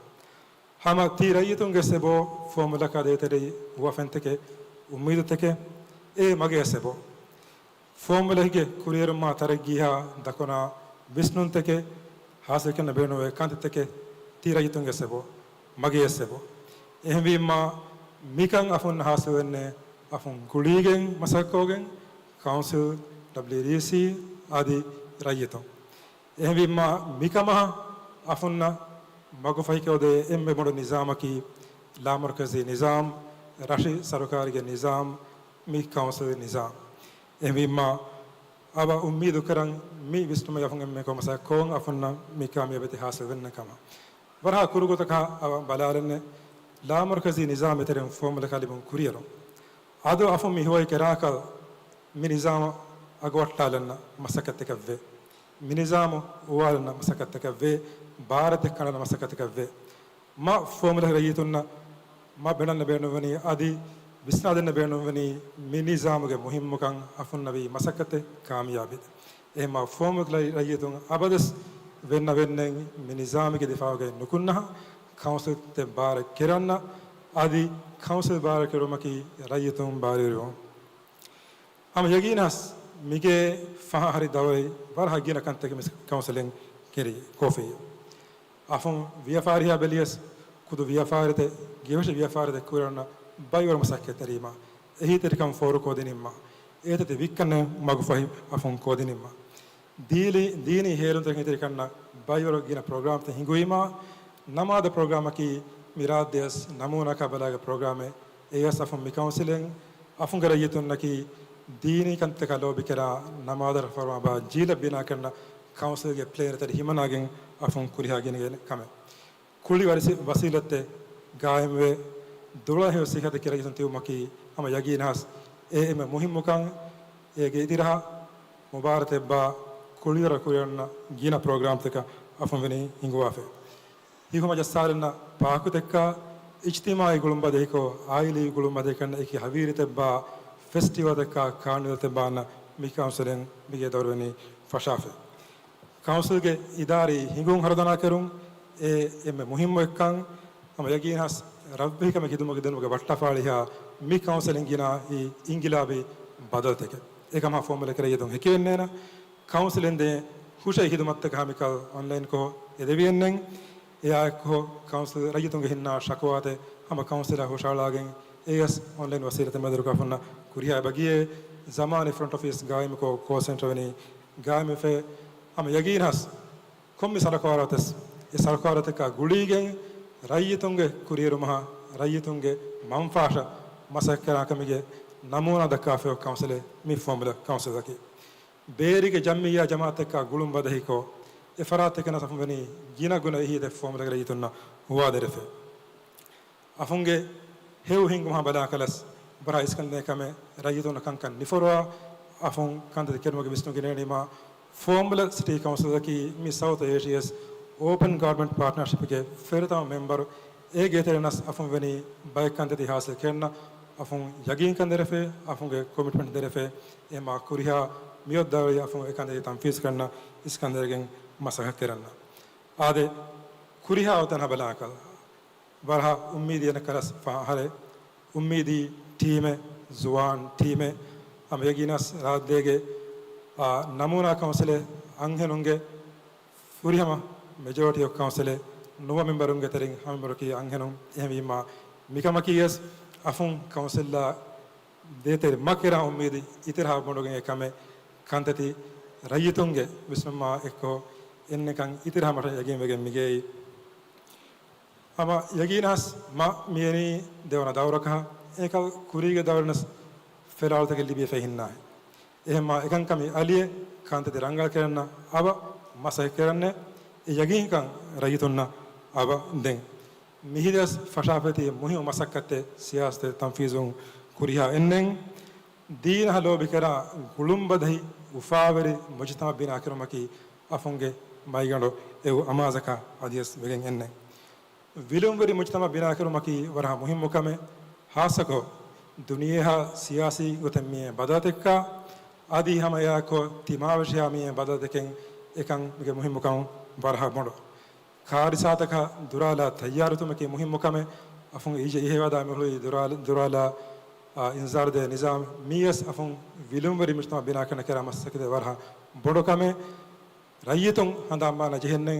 ހަމަ ތި ރައްޔިތުންގެ ސެބޯ ފުވައްމުލަކާ ދޭތެރެއި ހުވަފެންތަކެއް، އުއްމީދުތަކެއް، އެ މަގޭ ސެބޯ. ފުވައްމުލަކުގެ ކުރިއެރުމާ ތަރައްގީހާ ދަކުނާ ވިސްނުންތަކެއް، ހާސިލްކަން ބޭނުންވޭ ކަންތައްތަކެއް ތި ރައްޔިތުންގެ ސެބޯ، މަގޭ ސެބޯ. އެހެންވީމާ، މިކަން އަފުން ހާސިލްވެންނެ އަފުން ގުޅީގެން މަސައްކަތްކޮށްގެން، ކައުންސިލް، ޑަބްލިއުޑީސީ އަދި ރައްޔިތުން. އެހެންވީމާ، މިކަމަށް އަފުންނަށް މަގުފަހިކޮށްދޭ އެންމެ ބޮޑު ނިޒާމަކީ ލާމަރުކަޒީ ނިޒާމް، ރަށި ސަރުކާރުގެ ނިޒާމް، މި ކައުންސިލް ނިޒާމް. އެހެންވީމާ، އަވަ އުއްމީދު ކަރަން މި ވިސްނުމަށް އަފުން އެންމެ ކޮށް މަސައްކަތްކޮށް އަފުންނަށް މި ކާމިޔާބީތައް ހާސިލް ވެންނެ ކަމަށް. ވަރަހަ ކުރު ގޮތަކަށް އަވަ ބަލާލަންނެ، ލާމަރުކަޒީ ނިޒާމް އެތެރެން ފުވައްމުލަކާ ލިބުން ކުރިއެރުން. އަދު އަފުން މި ހުވައި ކެރާކަލް މި ނިޒާމަށް އަގުވައްޓާލަންނަށް މަސައްކަތްތަކެއް ވޭ. މި ނިޒާމު އުވާލަންނަށް މަސައްކަތްތަކެއް ވޭ. ބާރެއް ދެއްކާލަންނަށް މަސައްކަތްތަކެއް ވޭ. މަ ފޯމުލަ ރައްޔިތުންނަށް މަ ބެނަން ބޭނުންވަނީ އަދި ވިސްނާދޭން ބޭނުންވަނީ މި ނިޒާމުގެ މުހިއްމުކަން އަފުންނަވީ މަސައްކަތެއް ކާމިޔާބީ. އެހެންމަ ފޯމުލަ ރައްޔިތުން އަބަދުސް ވެންނަ ވެންނެން މި ނިޒާމުގެ ދިފާއުގައި ނުކުންނަހަ ކައުންސިލްތެއް ބާރަށް ކެރަންނަ އަދި ކައުންސިލް ބާރަށް ކެރުމަކީ ރައްޔިތުން ބާރުވެރިވުން. ހަމަ ޔަގީނަސް މިގޭ ފަހަރި ދައުރެއް ވަރަހަ ގިނަ ކަންތަކެއް މި ކައުންސިލެން ކެރި ކޯފި. އަފުން ވިޔަފާރިހާ ބެލިޔަސް ކުދު ވިޔަފާރިތެ ގިވެށި ވިޔަފާރިތެ ކުރަން ބައިވަރު މަސައްކަތްތެރީމަ އެހީތެރިކަން ފޯރު ކޯދިނިންމަ އޭތަތި ވިއްކަން މަގުފަހި އަފުން ކޯދިނިންމަ ދީލި ދީނީ ހޭލުންތަކެއް އެހީތެރިކަންނަށް ބައިވަރު ގިނަ ޕްރޮގްރާމްތައް ހިނގުވީމާ، ނަމާދަ ޕްރޮގްރާމަކީ މި ރާއްޖެޔަސް ނަމޫނާކާ ބަލާގެ ޕްރޮގްރާމެއް. އެޔަސް އަފުން މި ކައުންސިލެން އަފުންގެ ރައްޔިތުންނަކީ ދީނީ ކަންތަކާ ލޯބިކެރާ ނަމާދަށް ފަރުވާ ބާ ޖީލަށް ބިނާކަންނަ ކައުންސިލްގެ ޕްލޭންތައް ހިމަނާގެން އަފުން ކުރިހާ ގިނަގެން ކަމެއް. ކުޅި ވަރިސި ވަސީލަތެއް ގާއިމްވެ، ދުޅަހެޔޮ ސިހަތަކީ ރައްޔިތުން ތިބުމަކީ ހަމަ ޔަގީން ހާސް އެ އެންމެ މުހިއްމުކަން. އޭގެ އިތިރަހަ މުބާރަތެއްބާ ކުޅިވަރަށް ކުރިއަންނަ ގިނަ ޕްރޮގްރާމްތަކަށް އަފުން ވެނީ ހިނގުވާފަ. ހިތްހަމަޖައްސާލަންނަ ޕާކުތެއްކާ، އިޖްތިމާއީ ގުޅުން ބަދަހިކޮށް، އާއިލީ ގުޅުން ބަދަހިކަން އެކި ހަވީރިތެއްބާ، ފެސްޓިވަލްތަކާ، ކާނިވަލްތެއްބާން މި ކައުންސިލެން މިގޭ ދައުރު ވެނީ ފަށާފަ. ކައުންސިލްގެ އިދާރީ ހިނގުން ހަރުދަނާކެރުން އެ އެންމެ މުހިއްމު އެއްކަން ހަމަ ޔަގީންހާސް ރަށްވެހިކަމެއް ހިދުމަތް ދިނުމުގެ ވައްޓަފާޅިހާ މި ކައުންސިލެން ގިނައީ އިންގިލާބީ ބަދަލުތަކެއް. އެކަމާ ފޯމުލަކަށް ރައްޔިތުން ހެކިވެންނޭނަ. ކައުންސިލެން ދޭ ހުށަހެޅޭ ހިދުމަތްތަކަށް ހަމަކަލް އޮންލައިންކޮށް އެދެވިއެއްނެން. އެއާއެއްކޮށް ކައުންސިލް ރައްޔިތުންގެ ހިންނާ ޝަކުވާތެއް ހަމަ ކައުންސިލާ ހުށަހަޅާގެން އެޔަސް އޮންލައިން ވަސީލަތެއް މެދުރުކާފުންނަ ކުރިހާ ބަގިޔޭ ޒަމާނީ ފްރޮންޓް އޮފީސް ގާއިމުކޮށް ކޯލް ސެންޓަރ ވެނީ ގާއިމުވެފަ. ހަމަ ޔަގީންހާސް ކޮންމެ ސަރަކާރަތަސް އެ ސަރަކާރަތަކާ ގުޅީގެން ރައްޔިތުންގެ ކުރިއެރުމަހާ ރައްޔިތުންގެ މަންފާށަށް މަސައްކަތްކުރާ ކަމުގެ ނަމޫނާ ދައްކާފައި ކައުންސިލެއް މި ފޯމުލަ ކައުންސިލަކީ. ބޭރުގެ ޖަމްއިއްޔާ ޖަމާއަތްތަކާ ގުޅުން ބަދަހިކޮށް، އެ ފަރާތްތަކެއް ނަސަފުން ވެނީ ގިނަ ގުނަ އެހީތެއް ފޯމުލަގެ ރައްޔިތުންނަށް ހުވާދެރެފަ. އަފުންގެ ހެޔޮ ހިންގުމަށް ބަލާކަލަސް، ވަރަށް އިސްކަންދޭ ކަމެއް ރައްޔިތުންނަށް ކަންކަން ނިފޮރުވާ، އަފުން ކަންތައްތައް ކެރުމުގެ ވިސްނުން ގެނެވުނީމާ، ފޯމުލަ ސިޓީ ކައުންސިލަކީ މި ސައުތު އޭޝިޔަސް އޯޕަން ގަވަރމަންޓް ޕާޓްނާޝިޕްގެ ފިރިތަމަ މެމްބަރު. އޭގެ ތެރެނަސް އަފުން ވެނީ ބައެއް ކަންތައްތައް ހާސިލް ކެންނަ، އަފުން ޔަގީންކަން ދެރެފެ، އަފުންގެ ކޮމިޓްމަންޓް ދެރެފެ، އެމާ ކުރިހާ މިއޮތް ދައުރީ އަފުން އެކަންތައް ތަންފީޒް ކަންނަ އިސްކަންދޭގެން މަސައްކަތް ކެރަންނަ. އާދެ، ކުރިހާ އޮތަން ހަބަލާކަލް ވަރަހަ އުއްމީދީ އެންނަ ކަލަސް ފަހަރެ އުއްމީދީ ޓީމެއް، ޒުވާން ޓީމެއް، ހަމަ ޔަގީނަސް ރާއްޖޭގެ، އާ، ނަމޫނާ ކައުންސިލެއް އަންހެނުންގެ ފުރިހަމަ މެޖޯރިޓީ އޮފް ކައުންސިލެއް ނުވަ މެމްބަރުންގެ ތެރެއިން ހަމަ މެމްބަރަކީ އަންހެނުން. އެހެންވީމާ، މިކަމަކީ ވެސް އަފުން ކައުންސިލްއާ ދޭތެރެ މަކިރާ އުއްމީދު އިތިރަހާ ބޮޑުގެން އެކަމެއް ކަންތައްތި ރައްޔިތުންގެ ވިސްނުމާ އެއްކޮށް އެންނެކަން އިތިރަހާ މަށަށް ޔަގީންވެގެން މިގެއީ. ހަމަ ޔަގީންހާސް މަ މިއެނީ ދެވަނަ ދައުރަކަށް އެކަލް ކުރީގެ ދައުރެންސް ފެލާޅުތަކެއް ލިބިފައި ހިންނާހެ. އެހެންމާ އެކަންކަމީ އަލިއެއް ކަންތައްތި ރަނގަޅަށް ކެރަންނަ އަވަ މަސައްކަތް ކެރަންނެ އެ ޔަގީންކަން ރައްޔިތުންނަށް އަވަ ދެން. މިހިރަސް ފަށާފަތި މުހިއްމު މަސައްކަތެއް ސިޔާސަތެއް ތަންފީޒުން ކުރިހާ އެންނެން. ދީނަށް ލޯބިކެރާ ގުޅުންބަދަހި އުފާވެރި މުޖުތަމަ ބިނާކުރުމަކީ އަފުންގެ މައިގަނޑު އެއު އަމާޒަކަށް އަދިވެސް ވެގެން އެންނެ. ވިލުންވެރި މުޖުތަމަ ބިނާކުރުމަކީ ވަރަހަ މުހިއްމު ކަމެއް. ހާއްސަކޮށް، ދުނިޔެހާ ސިޔާސީ ގޮތެއް މިއޭ ބަދަލުތެއްކާ، އަދި ހަމައެއާއެކު ތިމާވެށިހާ މިއޭ ބަދަލުތަކެއް އެކަން މިގެ މުހިއްމުކަން ވަރަހަ ބޮޑު. ކާރިސާތަކަށް ދުރާލާ ތައްޔާރުތުމަކީ މުހިއްމު ކަމެއް. އަފުން އިޖެ އިހޭވާދާ މިހުޅުވި ދުރާލަ، ދުރާލާ، އާ، އިންޒާރުދޭ ނިޒާމް މީވެސް އަފުން ވިލުންވެރި މުޖުތަމަ ބިނާކަން ކެރާ މަސައްކަތެއް ވަރަހަ ބޮޑު ކަމެއް. ރައްޔިތުން ހަނދާންބާން ޖެހެންނެ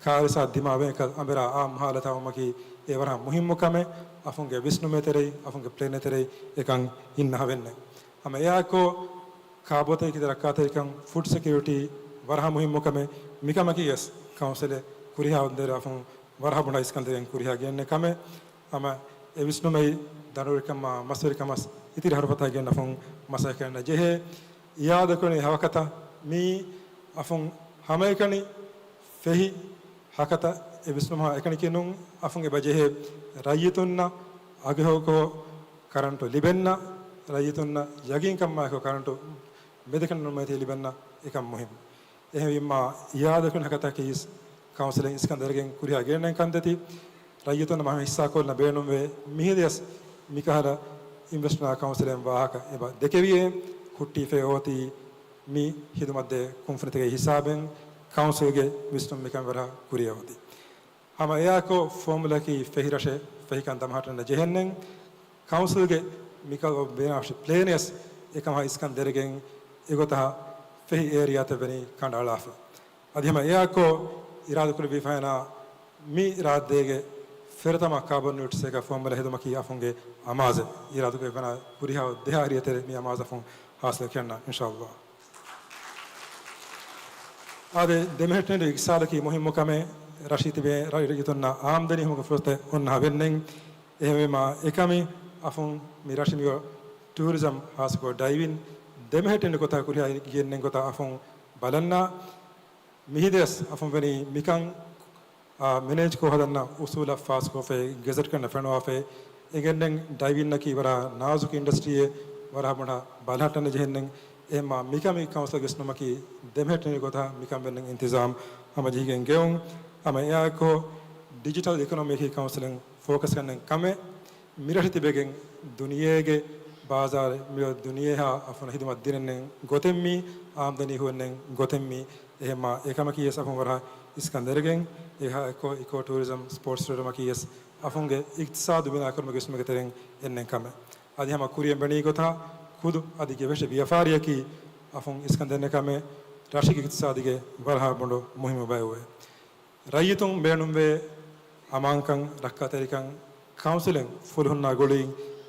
ކާރިސާ ދިމާވެ އަނބިރާ އާ މުހާލަތާ ވުމަކީ އެ ވަރަހަ މުހިއްމު ކަމެއް. އަފުންގެ ވިސްނުމެ ތެރެއި، އަފުންގެ ޕްލޭނެ ތެރެއި އެކަން އިންނަހަވެންނެ. ހަމަ އެއާއެކު ކާބޯތަކެކި ރައްކާތެރިކަން، ފުޑް ސެކިއުރިޓީ ވަރަހަ މުހިއްމު ކަމެއް. މިކަމަކީ ވެސް ކައުންސިލެ ކުރިހާ އޮންދެރެ އަފުން ވަރަހަ ބޮޑަށް އިސްކަންދެރިން ކުރިހާ ގެންނެ ކަމެއް. ހަމަ އެ ވިސްނުމެއް ދަނޑުވެރިކަމާ މަސްވެރިކަމަސް އިތިރި ހަރުފަތާ ގެން އަފުން މަސައްކަތް ކެރަން ޖެހޭ. އިއާދަކުރަނީ ހަވަކަތަ މީ އަފުން ހަމައެކަނި ފެހި ހަކަތަ އެ ވިސްނުމާ އެކަނިކިނުން އަފުން އެބަ ޖެހޭ ރައްޔިތުންނަށް އަގުހެޔޮކޮށް ކަރަންޓު ލިބެންނަ، ރައްޔިތުންނަށް ޔަގީންކަންމާއެކު ކަރަންޓު މެދަކަން ނުމޭތީ ލިބެންނަ އެކަން މުހިންމު. އެހެންވީމާ، އިއާދަކުން ހަކަތަކީސް ކައުންސިލެއް އިސްކަން ދެރަގެން ކުރިހާ ގެންނެން ކަންތަތި، ރައްޔިތުން މަހަ ހިއްސާކޮށްލަ ބޭނުންވޭ. މިހިރިޔަސް މިކަހަލަ އިންވެސްޓްނާ ކައުންސިލެއް ވާހަކަ އެބަ ދެކެވިއޭ، ހުއްޓީފައި އޮތީ މި ހިދުމަތްދޭ ކުންފުނިތަކެއް ހިސާބެން ކައުންސިލްގެ ވިސްނުން މިކަން ވަރަށް ކުރިއަށް އޮތީ. ހަމަ އެއާއެކު ފޯމުލަކީ ފެހި ރަށެއް ފެހިކަން ދަމަހައްޓަން ޖެހެންނެން، ކައުންސިލްގެ މިކަލަ ބިނާވެށި ޕްލޭނެސް އެކަމަށް އިސްކަން ދެރަގެން އެގޮތަށް ފެހި އޭރިއާތައް ވެނީ ކަނޑައަޅާފަ. އަދި ހަމަ އެއާއެކު އިރާދަކުރެއްވިފައިނާ މި ރާއްދޭގެ ފެރަތަމަ ކާބޮން ނިއުޓްރަސްއަކަށް ފޯމުލަ ހެދުމަކީ އަފުންގެ އަމާޒެއް. އިރާދަކުރެއްވިފައިނާ ކުރިހާ ދެހާ އަހަރު ތެރޭ މި އަމާޒު އަފުން ހާސިލް ކެންނަ، އިންޝާﷲ. އާދެ، ދެމެހެއްޓެނި އިޤްތިޞާދަކީ މުހިއްމު ކަމެއް. ރަށީ ތިބޭ ރައްޔިތުންނަށް އާމްދަނީ ހިމުގެ ފުރުސަތެއް އޮންނަ ހަވެންނެން. އެހެންވީމާ، އެކަމީ އަފުން މި ރަށި މިއޮ ޓޫރިޒަމް ހާސްކޮށް ޑައިވިން ދެމެހެއްޓެނި ގޮތަށް ކުރިހާ ގެންނެން ގޮތަށް އަފުން ބަލަންނާ. މިހިރިޔަސް އަފުން ވެނީ މިކަން އާ، މެނޭޖްކޮށް ހަދަންނަ އުސޫލަށް ފާސްކޮށްފައި، ގެޒެޓް ކަންނަ ފެނުވާފައި، އެގެންނެން ޑައިވިންއަކީ ވަރަށް ނާޒުކު އިންޑަސްޓްރީއެއް، ވަރަށް ބޮޑަށް ބަލަހައްޓަން ޖެހެންނެން. އެހެންމާ މިކަމީ ކައުންސިލް ވިސްނުމަކީ ދެމެހެއްޓެނި ގޮތަށް މިކަން ވެންނެން އިންތިޒާމް ހަމަޖެހިގެން ގެއުން. ހަމަ އެއާއެކު ޑިޖިޓަލް އިކޮނޮމީއަކީ ކައުންސިލެއް ފޯކަސް ކަންނެން ކަމެއް. މިރަށި ތިބެގެން ދުނިޔޭގެ ބާޒާރެއް މިއޮތް ދުނިޔެހާ އަފުނަށް ހިދުމަތް ދިނެންނެން ގޮތެއްމީ، އާމްދަނީ ހުވެންނެން ގޮތެއްމީ. އެހެންމާ އެކަމަކީ ވެސް އަފުން ވަރަށް އިސްކަން ދެރަގެން، އެހާ އެކޮ އިކޯ ޓޫރިޒަމް ސްޕޯޓްސް ޓޫރިޒަމަކީ ވެސް އަފުންގެ އިޤްތިޞާދު ބިނާކުރުމުގެ ވިސްނުމުގެ ތެރެއިން އެންނެން ކަމެއް. އަދި ހަމަ ކުރިއަށް ބެނީ ގޮތަށް ޚުދު އަދި ގެވެށި ވިޔަފާރިއަކީ އަފުން އިސްކަން ދެންނެ ކަމެއް، ރަށީގެ އިޤްތިޞާދުގެ ވަރަށް ބޮޑު މުހިއްމު ބައެއް ވޭ. ރައްޔިތުން ބޭނުންވޭ އަމާންކަން، ރައްކާތެރިކަން، ކައުންސިލެއް ފުލުހުންނާ ގުޅީ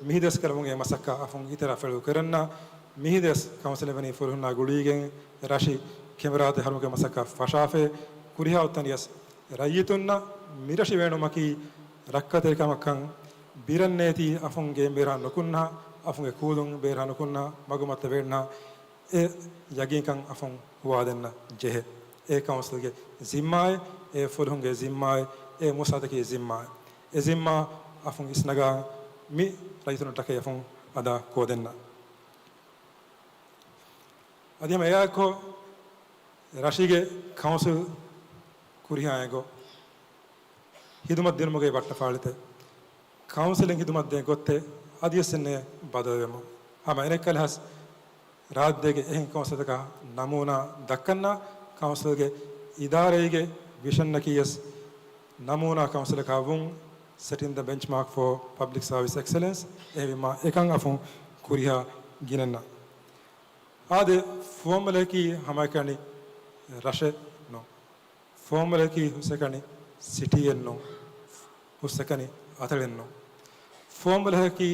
މިހިރިޔަސް ކަރަމުގެ މަސައްކަތް އަފުން އިތުރަށް ފެޅު ކެރަންނަ. މިހިރިޔަސް ކައުންސިލެއް ވަނީ ފުލުހުންނާ ގުޅީގެން ރަށި ކެމެރާތެއް ހަރުމުގެ މަސައްކަތް ފަށާފައި. ކުރިހާ އޮތްތަނިޔަސް ރައްޔިތުންނަށް މިރަށި ބޭނުމަކީ ރައްކާތެރިކަމަކަށް ބިރަން ނޭތީ އަފުން ގެއިން ބޭރާ ނުކުންނަ، އަފުންގެ ކޫލުން ބޭރާ ނުކުންނަ، މަގުމަތަށް ވޭންނަ އެ ޔަގީންކަން އަފުން ހުވާދެންނަ ޖެހޭ. އެ ކައުންސިލްގެ ޒިންމާއެއް، އެ ފުލުހުންގެ ޒިންމާއެއް، އެ މުސާދަކީ ޒިންމާއެއް. އެ ޒިންމާ އަފުން އިސްނަގާ މި ރައްޔިތުންނަށްޓަކައި އަފުން އަދާ ކޯދެންނަ. އަދި ހަމަ އެއާއެކު ރަށީގެ ކައުންސިލް ކުރިހާ އެނގޯ ހިދުމަތް ދިނުމުގެ ވައްޓަފާޅިތައް، ކައުންސިލެއް ހިދުމަތްދޭ ގޮތެއް އަދިވެސް އެންމެ ބަދަލުވެމުން. ހަމަ އެނެއްކަލަހަސް ރާއްޖޭގެ އެހެން ކައުންސިލްތަކަށް ނަމޫނާ ދައްކަންނަ، ކައުންސިލްގެ އިދާރައިގެ ވިޝަންއަކީ ވެސް ނަމޫނާ ކައުންސިލަކާ ވުން، setting the benchmark for public service excellence. އެހެންވީމާ އެކަން އަފުން ކުރިހާ ގިނަންނަ. އާދެ، ފުވައްމުލަކީ ހަމައެކަނި ރަށެއް ނޫން. ފުވައްމުލަކީ ހުސްއެކަނި ސިޓީއެއް ނޫން. ހުސްއެކަނި އަތޮޅެއް ނޫން. ފުވައްމުލަކީ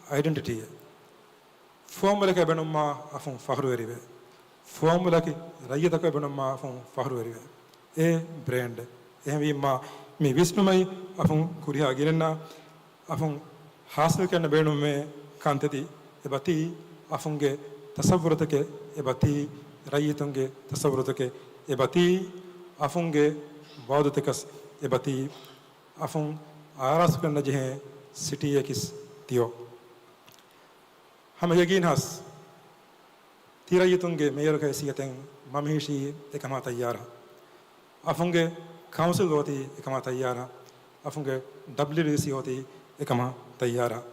އައިޑެންޓިޓީއެއް. ފުވައްމުލަކަށް ބޭނުންވާ އަފުން ފަހުރުވެރިވޭ. ފުވައްމުލަކީ ރައްޔިތަކަށް ބޭނުންވާ އަފުން ފަހުރުވެރިވޭ. އެ ބްރޭންޑެއް. އެހެންވީމާ މި ވިސްނުމައި އަފުން ކުރިހާ ގިނަންނަ އަފުން ހާސިލްކަން ބޭނުންވޭ ކަންތަތި އެބަތީ، އަފުންގެ ތަސައްވުރުތަކެއް އެބަތީ، ރައްޔިތުންގެ ތަސައްވުރުތަކެއް އެބަތީ، އަފުންގެ ވައުދުތަކަސް އެބަތީ، އަފުން އާރާސްތުކުރަން ޖެހޭ ސިޓީއަކީސް ތިޔޯ. ހަމަ ޔަގީންހާސް ތި ރައްޔިތުންގެ މޭޔަރުގެ ހައިސިއްޔަތުން މަ މިހިށީ އެކަމާ ތައްޔާރަށް. އަފުންގެ ކައުންސިލް އޮތީ އެކަމާ ތައްޔާރަށް. އަފުންގެ ޑަބްލިއުޑީސީ އޮތީ އެކަމާ ތައްޔާރަށް.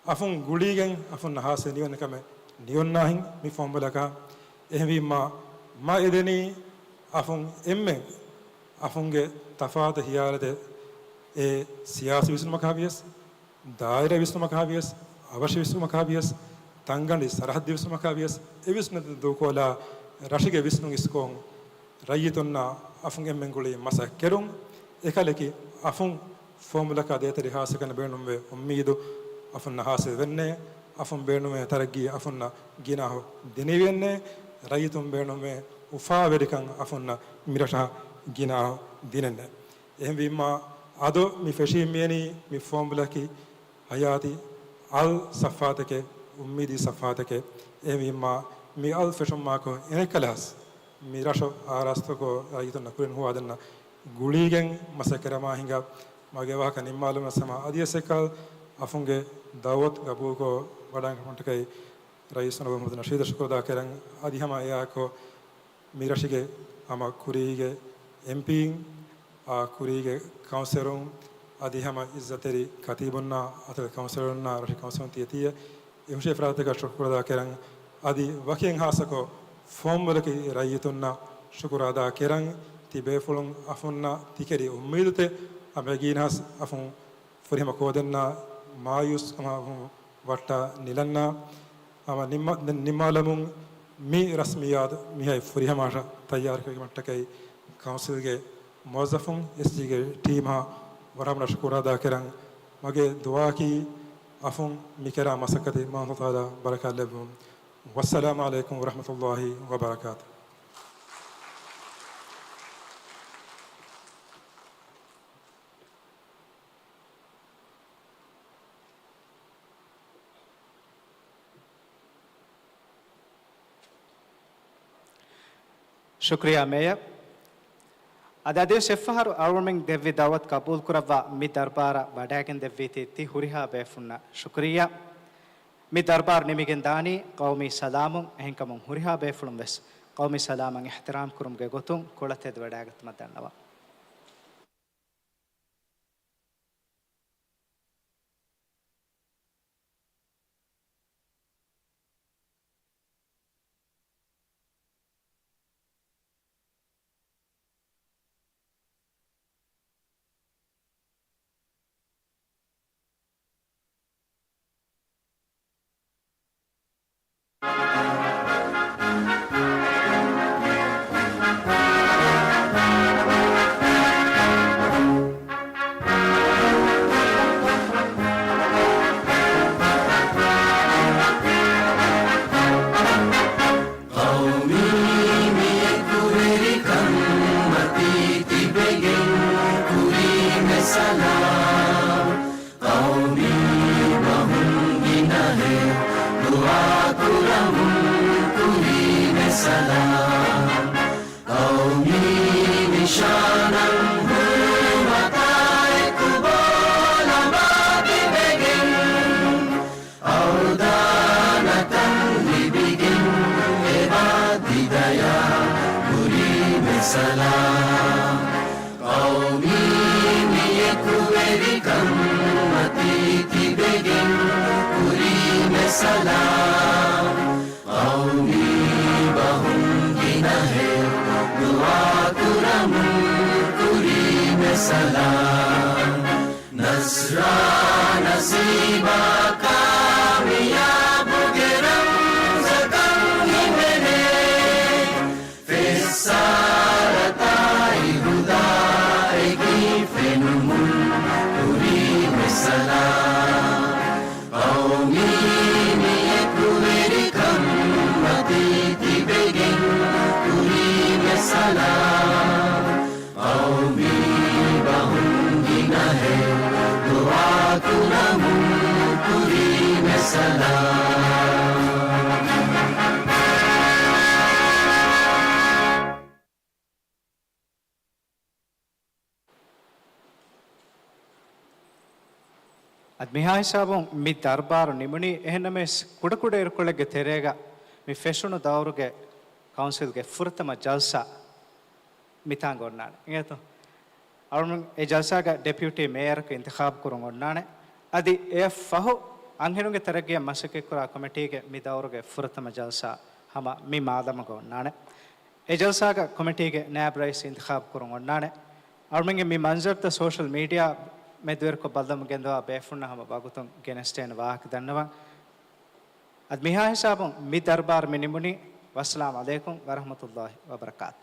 އަފުން ގުޅީގެން އަފުންނަށް ހާސިލް ނިޔުން ކަމެއް ނިޔުންނާހިން މި ފުވައްމުލަކަށް. އެހެންވީމާ، މަ އެދެނީ އަފުން އެންމެން އަފުންގެ ތަފާތު ހިޔާލުތައް، އެ ސިޔާސީ ވިސްނުމަކާ ވިޔަސް، ދާއިރާ ވިސްނުމަކާ ވިޔަސް، އަވަށި ވިސްނުމަކާ ވިޔަސް، ތަންގަނޑި ސަރަހައްދު ވިސްނުމަކާ ވިޔަސް، އެ ވިސްނުން ދޫކޮށްލާ، ރަށުގެ ވިސްނުން އިސްކޮށް، ރައްޔިތުންނާ އަފުން އެންމެން ގުޅީ މަސައްކަތް ކެރުން. އެކަލަކީ އަފުން ފުވައްމުލަކާ ދޭތެރޭ ހާސިލްކަން ބޭނުންވޭ އުއްމީދު އަފުންނަށް ހާސިލް ވެންނޭ. އަފުން ބޭނުންވޭ ތަރައްގީ އަފުންނަށް ގިނަ އަހަރު ދިނެވިއެއްނޭ. ރައްޔިތުން ބޭނުންވޭ އުފާވެރިކަން އަފުންނަށް މިރަށަށް ގިނަ އަހަރު ދިނެއްނޭ. އެހެންވީމާ، އަދު މި ފެށީ މިޔަނީ މި ފުވައްމުލަކީ ހަޔާތީ އަލް ސަފްހާތެކޭ، އުއްމީދީ ސަފްހާތެކޭ. އެހެންވީމާ، މި އަލް ފެށުމާކު އެނެއްކަލަހަސް މި ރަށު އާރާސްތުކޮށް ރައްޔިތުންނަށް ކުރިން ހުވާދެންނަ ގުޅީގެން މަސައްކަތް ކެރަމާ ހިނގާ. މަގޭ ވާހަކަ ނިންމާލުމަށް ހަމަ އަދިވެސް އެކަލް އަފުންގެ ދައުވަތު ގަބޫލުކޮށް ވަޑައިގެން ކަމަށްޓަކައި ރައީސް އޮނަރަބަލް މުޙައްމަދު ނަޝީދަށް ޝުކުރު އަދާކެރަން. އަދި ހަމަ އެއާއެކު މި ރަށުގެ ހަމަ ކުރީގެ އެމްޕީން، އާ، ކުރީގެ ކައުންސިލަރުން، އަދި ހަމަ އިއްޒަތްތެރި ކަތީބުންނާ، އަތޮޅު ކައުންސިލަރުންނާ، ރަށު ކައުންސިލުން ތިޔަތިޔަ އެހުށި އެފްރާދުތަކަށް ޝުކުރު އަދާކެރަން. އަދި ވަކި އެއް ހާއްސަކޮށް ފޯމުލަކީ ރައްޔިތުންނަށް ޝުކުރު އަދާކެރަން. ތި ބޭފުޅުން އަފުންނަށް ތިކެރި އުއްމީދުތެއް އަމެގީނަސް އަފުން ފުރިހަމަ ކޯދެންނާ މާޔޫސްކަމާ ވައްޓާ ނިލަންނާ، ހަމަ ނިންމާ-، ނިންމާލަމުން މި ރަސްމިއްޔާތު މިހާތް ފުރިހަމަ ތައްޔާރުކުރެއްވުމަށްޓަކައި ކައުންސިލްގެ މުވައްޒަފުން، އެސްޖީގެ ޓީމާ ވަރަށް ހަމަ ޝުކުރު އަދާކެރަން. މަގޭ ދުޢާއަކީ އަފުން މިކެރާ މަސައްކަތަށް އަﷲ ތަޢާލާ ބަރަކާތް ލެއްވުން. ވައްސަލާމު ޢަލައިކުމް ވަރަޙްމަތުﷲ ވަބަރަކާތު. ޝުކުރިއްޔާ މޭޔަރ. އަދި އަދިވެސް އެއްފަހަރު އަޅުގަނޑުމެން ދެއްވި ދަޢުވަތު ޤަބޫލުކުރައްވާ މި ދަރުބާރަށް ވަޑައިގެން ދެއްވީތީ ތި ހުރިހާ ބޭފުޅުންނަށް ޝުކުރިއްޔާ. މި ދަރުބާރު ނިމިގެން ދާނީ ޤައުމީ ސަލާމުން، އެހެންކަމުން ހުރިހާ ބޭފުޅުން ވެސް ޤައުމީ ސަލާމަށް އިޙްތިރާމް ކުރުމުގެ ގޮތުން ކޮޅަށް ތެދުވަޑައިގަތުމަށް ދަންނަވަން. ޤައުމީ މި އެކުވެރިކަން މަތީ ތިބެގެން ކުރީމެ ސަލާމް. ޤައުމީ ބަހުން ގިނަހެއް ދުޢާ ކުރަމުން ކުރީމެ ސަލާމް. ޤައުމީ ނިޝާނަށް ހުރުމަތާއެކު ބޯލަމާ ތިބެގެން، އަވަދާނަތައް ލިބިގެން އެބާ ތި ދަޔާ ކުރީމެ ސަލާމް. ޤައުމީ މި އެކުވެރިކަން މަތީ ތިބެގެން ކުރީމެ ސަލާމް. ޤައުމީ ބަހުން ގިނަހެއް ދުޢާ ކުރަމުން ކުރީމެ ސަލާމް. ނަޞްރާ ނަސީބާ ކާމިޔާބުގެ ރަމްޒަކަށް ހިމެނޭ. ފެއްސާރަތާއި ހުދާއެކީ ފެނުމުން ކުރީމެ ސަލާމް. ޤައުމީ މި އެކުވެރިކަން މަތީ ތިބެގެން ކުރީމެ ސަލާމް. ޤައުމީ ބަހުން ގިނަހެއް ދުޢާ ކުރަމުން ކުރީމެ ސަލާމް. އަދި މިހާ ހިސާބުން މި ދަރުބާރު ނިމުނީ. އެހެންނަމަވެސް، ކުޑަކުޑަ އިރުކޮޅެއްގެ ތެރޭގަ މި ފެށުނު ދައުރުގެ ކައުންސިލްގެ ފުރަތަމަ ޖަލްސާ މިތާނގަ އޮންނާނެ. އިނގޭތޯ؟ އަޅުގަނޑު އެ ޖަލްސާގަ ޑެޕިއުޓީ މޭޔަރަކު އިންތިޚާބު ކުރުން އޮންނާނެ. އަދި އެއަށް ފަހު، އަންހެނުންގެ ތަރައްގީއަށް މަސައްކަތްކުރާ ކޮމިޓީގެ މި ދައުރުގެ ފުރަތަމަ ޖަލްސާ ހަމަ މި މާދަމުގަ އޮންނާނެ. އެ ޖަލްސާގަ ކޮމިޓީގެ ނާއިބް ރައީސް އިންތިޚާބު ކުރުން އޮންނާނެ. އަޅުމެންގެ މި މަންޒަރުތައް ސޯޝަލް މީޑިއާ މެދުވެރިކޮށް ބައްލަވަމުން ގެންދަވާ ބޭފުޅުންނަށް ހަމަ ވަގުތުން ގެނެސްދޭނެ ވާހަކަ ދަންނަވަން. އަދި މިހާ ހިސާބުން މި ދަރުބާރު މި ނިމުނީ. ވައްސަލާމް ޢަލައިކުމް ވަރަޙްމަތުﷲ ވަބަރަކާތު.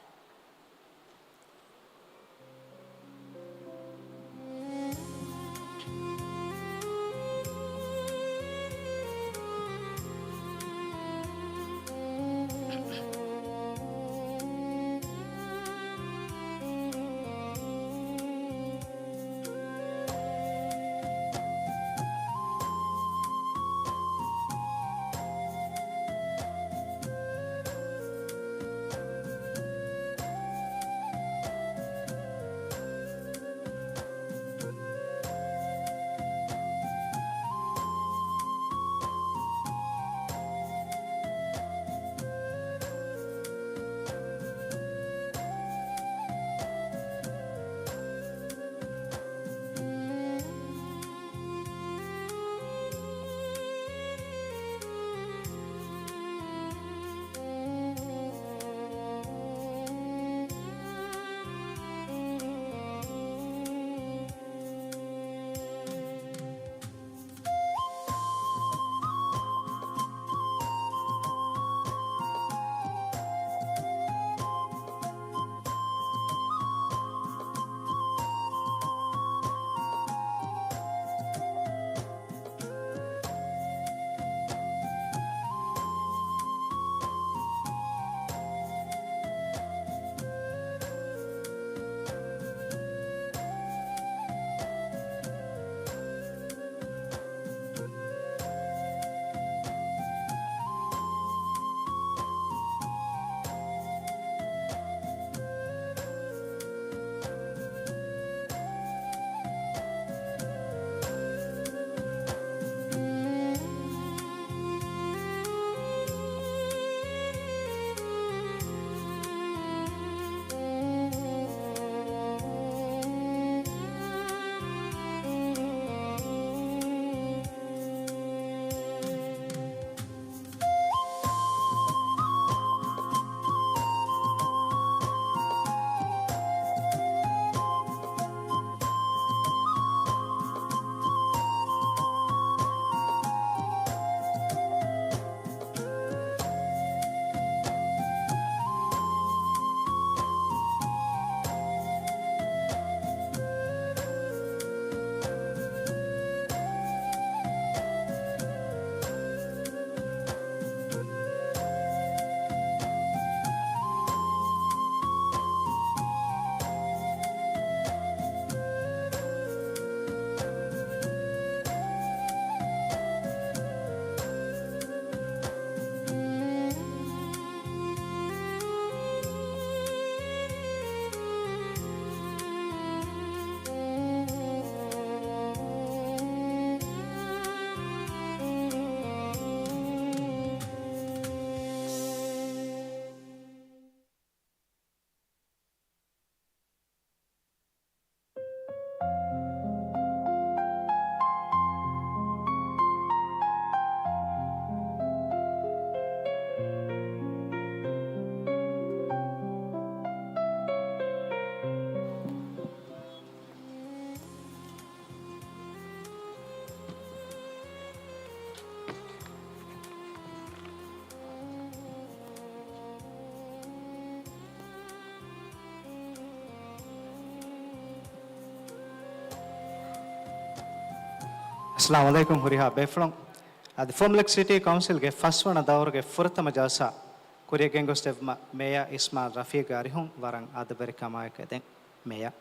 އައްސަލާމު ޢަލައިކުމް. ހުރިހާ ބޭފުޅުން، އަދި ފޯމްލެކް ސިޓީ ކައުންސިލްގެ ފަސްވަނަ ދައުރުގެ ފުރަތަމަ ޖަލްސާ ކުރިޔަށް ގެންގޮސްދެއްވުމަށް މޭޔަރ އިސްމާއިލް ރަފީޤްގެ އަރިހުން ވަރަށް އަދަބުވެރިކަމާއެކު އެދެން. މޭޔަރ.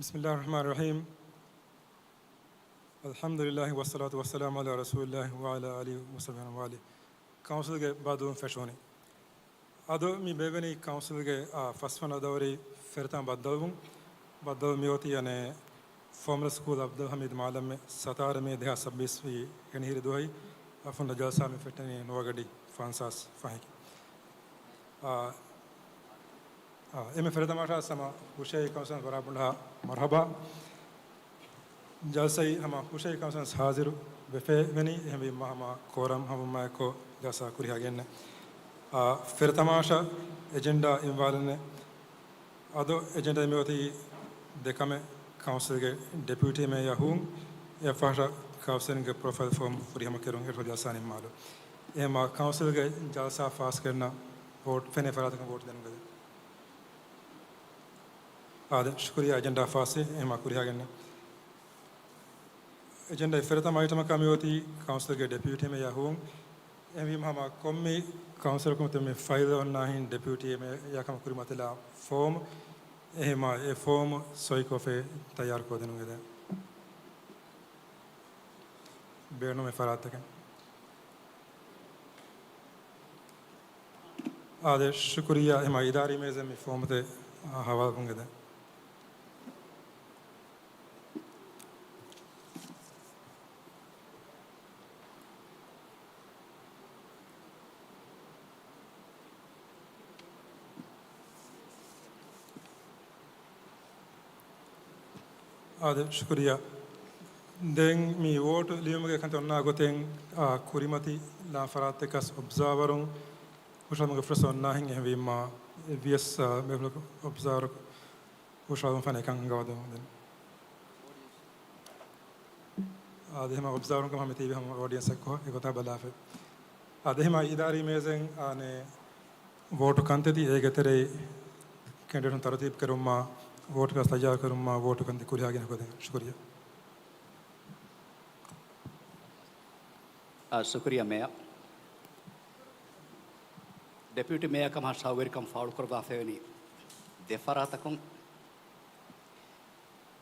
بسم الله الرحمن الرحيم. الحمد لله والصلاة والسلام على رسول الله وعلى آله وصحبه ومن والاه. ކައުންސިލްގެ ބައްދަލުވުން ފެށުވަނީ. އަދު މި ބޭއްވެނީ ކައުންސިލްގެ، އާ، ފަސްވަނަ ދައުރީ ފެރިތަމަ ބައްދަލުވުން. ބައްދަލު މިއޮތީ އަނެއް ފޯމްލެކް ސްކޫލް އަބްދުލް ހަމީދު މާލަމްމެ ސަތާރަ މޭ ދެހާސް ސައްބީސް ވީ އެންހިރި ދުވަހު އަފުން ޖަލްސާ މި ފެއްޓެނީ ނުވަގަޑި ފަންސާސް ފަހެކި. އާ، އާ، އެންމެ ފެރިތަމާށާ ހަމަ ހުށަހެޅި ކައުންސިލް ވަރަށް ބޮޑަށް މަރުޙަބާ. ޖަލްސައި ހަމަ ހުށަހެޅި ކައުންސިލް ހާޒިރު ވެފަ ވެނީ، އެހެންވީމަ ހަމަ ކޯރަމް ހަމަ އެއްކޮށް ޖަލްސާ ކުރިހާ ގެންނަ. އާ، ފެރިތަމާށާ އެޖެންޑާ އިންވާލެން. އަދު އެޖެންޑާ މިއޮތީ ދެ ކަމެއް، ކައުންސިލްގެ ޑެޕިއުޓީ މޭޔަރ ހޮވުން، އެއަށްފަހު ކައުންސިލްގެ ޕްރޮފައިލް ފޯމް ފުރިހަމަ ކުރުން އެއް ޖަލްސާ ނިންމާލު. އެހެންމަ ކައުންސިލްގެ ޖަލްސާ ފާސްކުރަން ވޯޓް ފެނޭ ފަރާތަކުން ވޯޓް ދެން އާދެ، ޝުކުރިއްޔާ. އެޖެންޑާ ފާސްވި، އެހެންމަ ކުރިހާ ގެންނަ. އެޖެންޑާގެ ފުރަތަމަ އައިޓަމަކަށް މިއޮތީ ކައުންސިލްގެ ޑެޕިއުޓީ މޭޔަރ ހޮވުން. އެހެންވީމަ ހަމަ ކޮންމެ ކައުންސިލަކުން މި ފައިލް އޮންނާހެން ޑެޕިއުޓީ މޭޔަރ ކަމަށް ކުރިމަތިލާ ފޯމް، އެހެންމަ އެ ފޯމް ސޮއިކޮށްފަ ތައްޔާރުކޮށްދިނުން އެދެން. ބޭނުމެއް ފަރާތްތަކެއް. އާދެ، ޝުކުރިއްޔާ. އެހެންމަ އިދާރީ މޭޒެއް މި ފޯމްތައް ހަވާލުކޮށްދެން. އާދެ، ޝުކުރިއްޔާ. ދެން މި ވޯޓު ލިޔުމުގެ ކަންތައް އޮންނާ ގޮތެއް، އާ، ކުރިމަތިލާ ފަރާތްތަކަސް އޮބްޒާވަރުން ހުށަހަޅުމުގެ ފުރުސަތު އޮންނާހެން. އެހެންވީމަ އެއްވިޔަސް، އާ، ބޭފުޅަކު އޮބްޒާވަރަކު ހުށަހަޅުމަށް ފަންނަ އެކަން އަންގަވާދެމުން ދެން. އާދެ، އެހެންމަ އޮބްޒާވަރުން ކަމަށް މި ތިބީ ހަމަ އޯޑިއެންސް އެއްކޮށް އެގޮތަށް ބަލާފަ. އާދެ، އެހެންމަ އިދާރީ މޭޒެއް އަނެއް ވޯޓު ކަންތައްތައް އޭގެ ތެރެއިން ކެންޑިޑޭޓުން ތަރުތީބު ކުރުމާ، ވޯޓު ކަންތައް ތައްޔާރު ކުރުމާ، ވޯޓު ކަންތައް ކުރިހާ ގެން ކޮށްދޭން. ޝުކުރިއްޔާ. އާ، ޝުކުރިއްޔާ މޭޔަރ. ޑެޕިއުޓީ މޭޔަރ ކަމަށް ހަށަވެރިކަން ފާޅުކުރައްވާފައިވަނީ ދެ ފަރާތަކުން.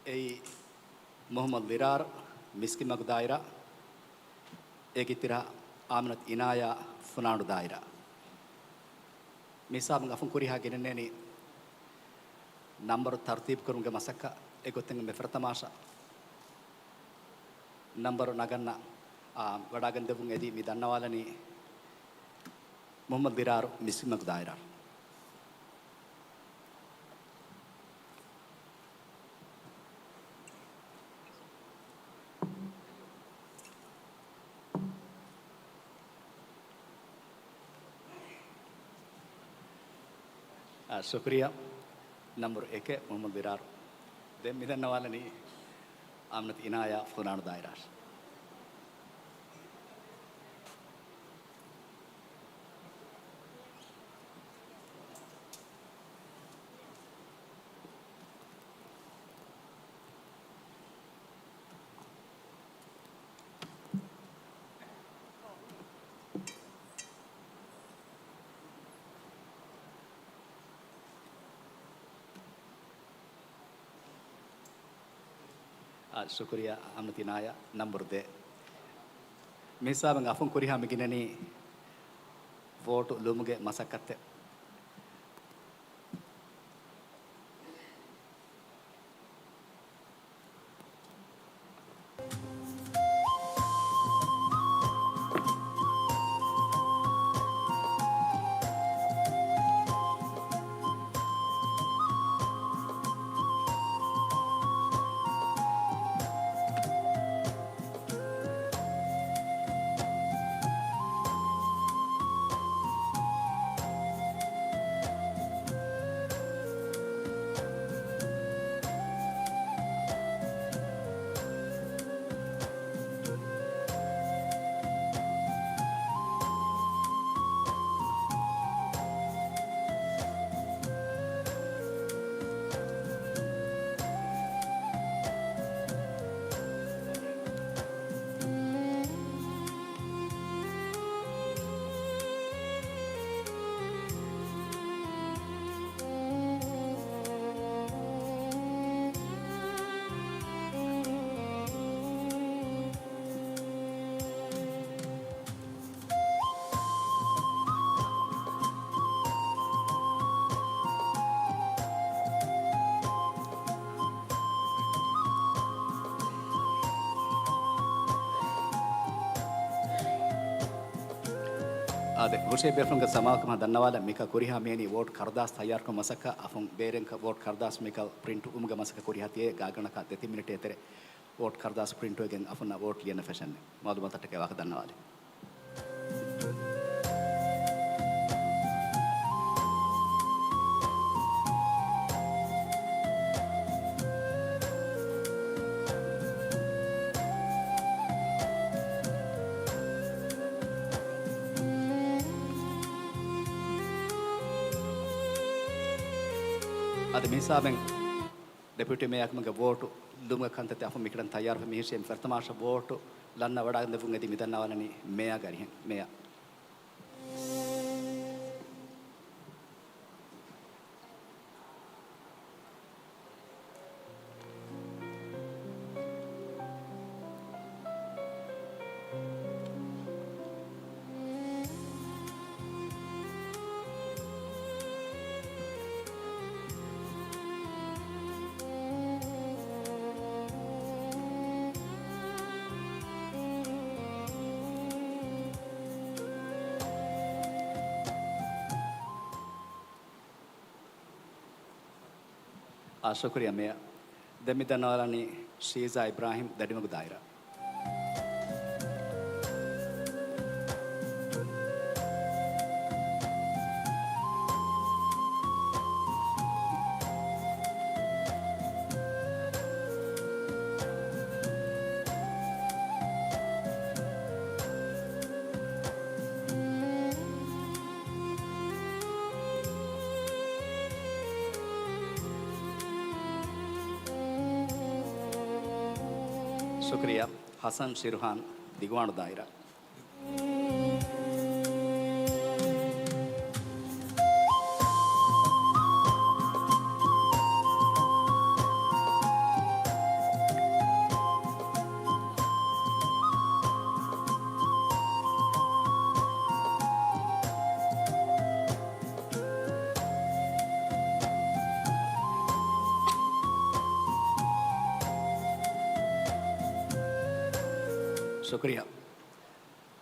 އެއީ މުޙައްމަދު ލިރާރު، މިސްކިތްމަގު ދާއިރާ، އޭގެ އިތުރަށް އާމިނަތު އިނާޔާ، ފުނާނު ދާއިރާ. މި ހިސާބުން އަފުން ކުރިހާ ގެނެންނެވި ނަންބަރު ތަރުތީބު ކުރުމުގެ މަސައްކަތް އެގޮތުން މި ފުރަތަމަ އަށް ނަންބަރު ނަގަންނަ، އާ، ވަޑާގެން ދެއްވުން އެދި މި ދަންނަވާލަނީ މުޙައްމަދު ލިރާރު، މިސްކިތްމަގު ދާއިރާ. އާ، ޝުކުރިއްޔާ. ނަންބަރު އެކެއް މުޙައްމަދު ލިރާރު. ދެން މި ދަންނަވާލަނީ އާމިނަތު އިނާޔާ، ފުނާނު ދާއިރާ. އާ، ޝުކުރިއްޔާ އާމިނަތު އިނާޔާ، ނަންބަރު ދެ. މި ހިސާބުން އަފުން ކުރިހާ މި ގިނަނީ ވޯޓު ލުމުގެ މަސައްކަތެއް. އާދެ، ހުށަހެޅި ބޭފުޅުންގެ ސަމާލުކަމަށް ދަންނަވާލަން. މިކަ ކުރިހާ މިޔަނީ ވޯޓް ކަރުދާސް ތައްޔާރުކުރުމަށް މަސައްކަތް. އަފުން ބޭރެއް ވޯޓް ކަރުދާސް މިކަ ޕްރިންޓް ވުމުގެ މަސައްކަތް ކުރިހާ ތިޔަ ގާތްގަނޑަކަށް ދެތިން މިނިޓެއް ތެރޭ ވޯޓް ކަރުދާސް ޕްރިންޓް ވެގެން އަފުންނަށް ވޯޓް ލިޔަން ފެށެން. މައުލޫމާތަށްޓަކައި ވާހަކަ ދަންނަވާލި. އަދި މިހިސާބެން ޑެޕިއުޓީ މޭޔާކަމުގެ ވޯޓު ލުމުގެ ކަންތައްތައް އަފުން މިކަން ތައްޔާރުވެ މިހިށީ ފަރިތަމާށަށް ވޯޓު ލަންނަ ވަޑައިގެން ދެއްވުން އެދި މި ދަންނަވާލަނީ މޭޔާގެ އަރިހެން. މޭޔާ. އާ، ޝުކުރިއްޔާ މޭޔާ. ދެން މި ދަންނަވާލަނީ ޝީޒާ އިބްރާހިމް، ދަޑިމަގު ދާއިރާ. ޝުކުރިއްޔާ. ޙަސަން ޝިރުހާން، ދިގުއާނު ދާއިރާ. ޝުކުރިއްޔާ.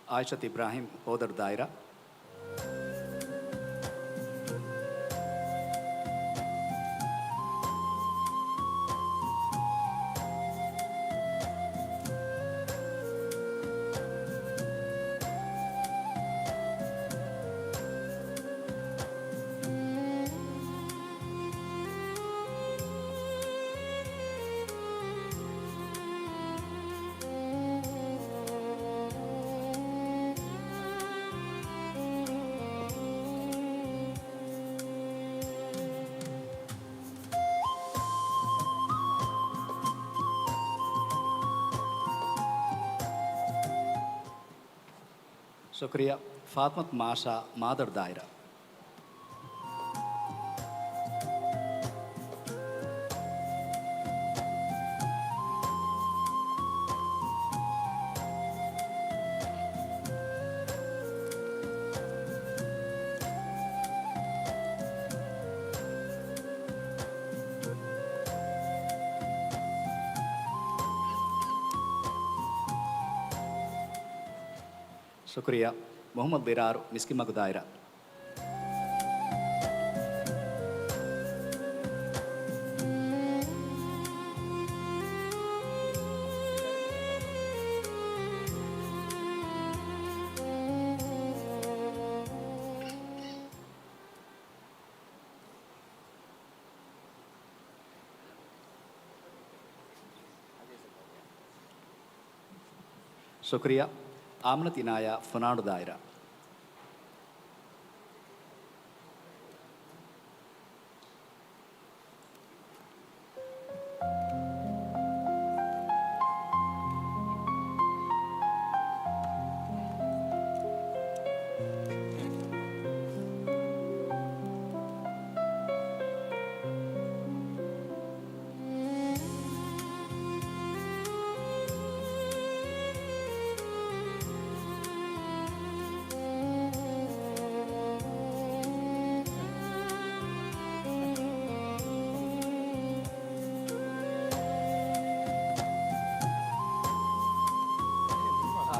އާއިޝަތު އިބްރާހިމް، ހޯދަޑު ދާއިރާ. ޝުކުރިއްޔާ. ފާތިމަތު މާޝާ، މާދަޑު ދާއިރާ. ޝުކުރިއްޔާ. މުޙައްމަދު ޟިރާރު، މިސްކިތްމަގު ދާއިރާ. ޝުކުރިއްޔާ. އާމިނަތު އިނާޔާ، ފުނާނު ދާއިރާ.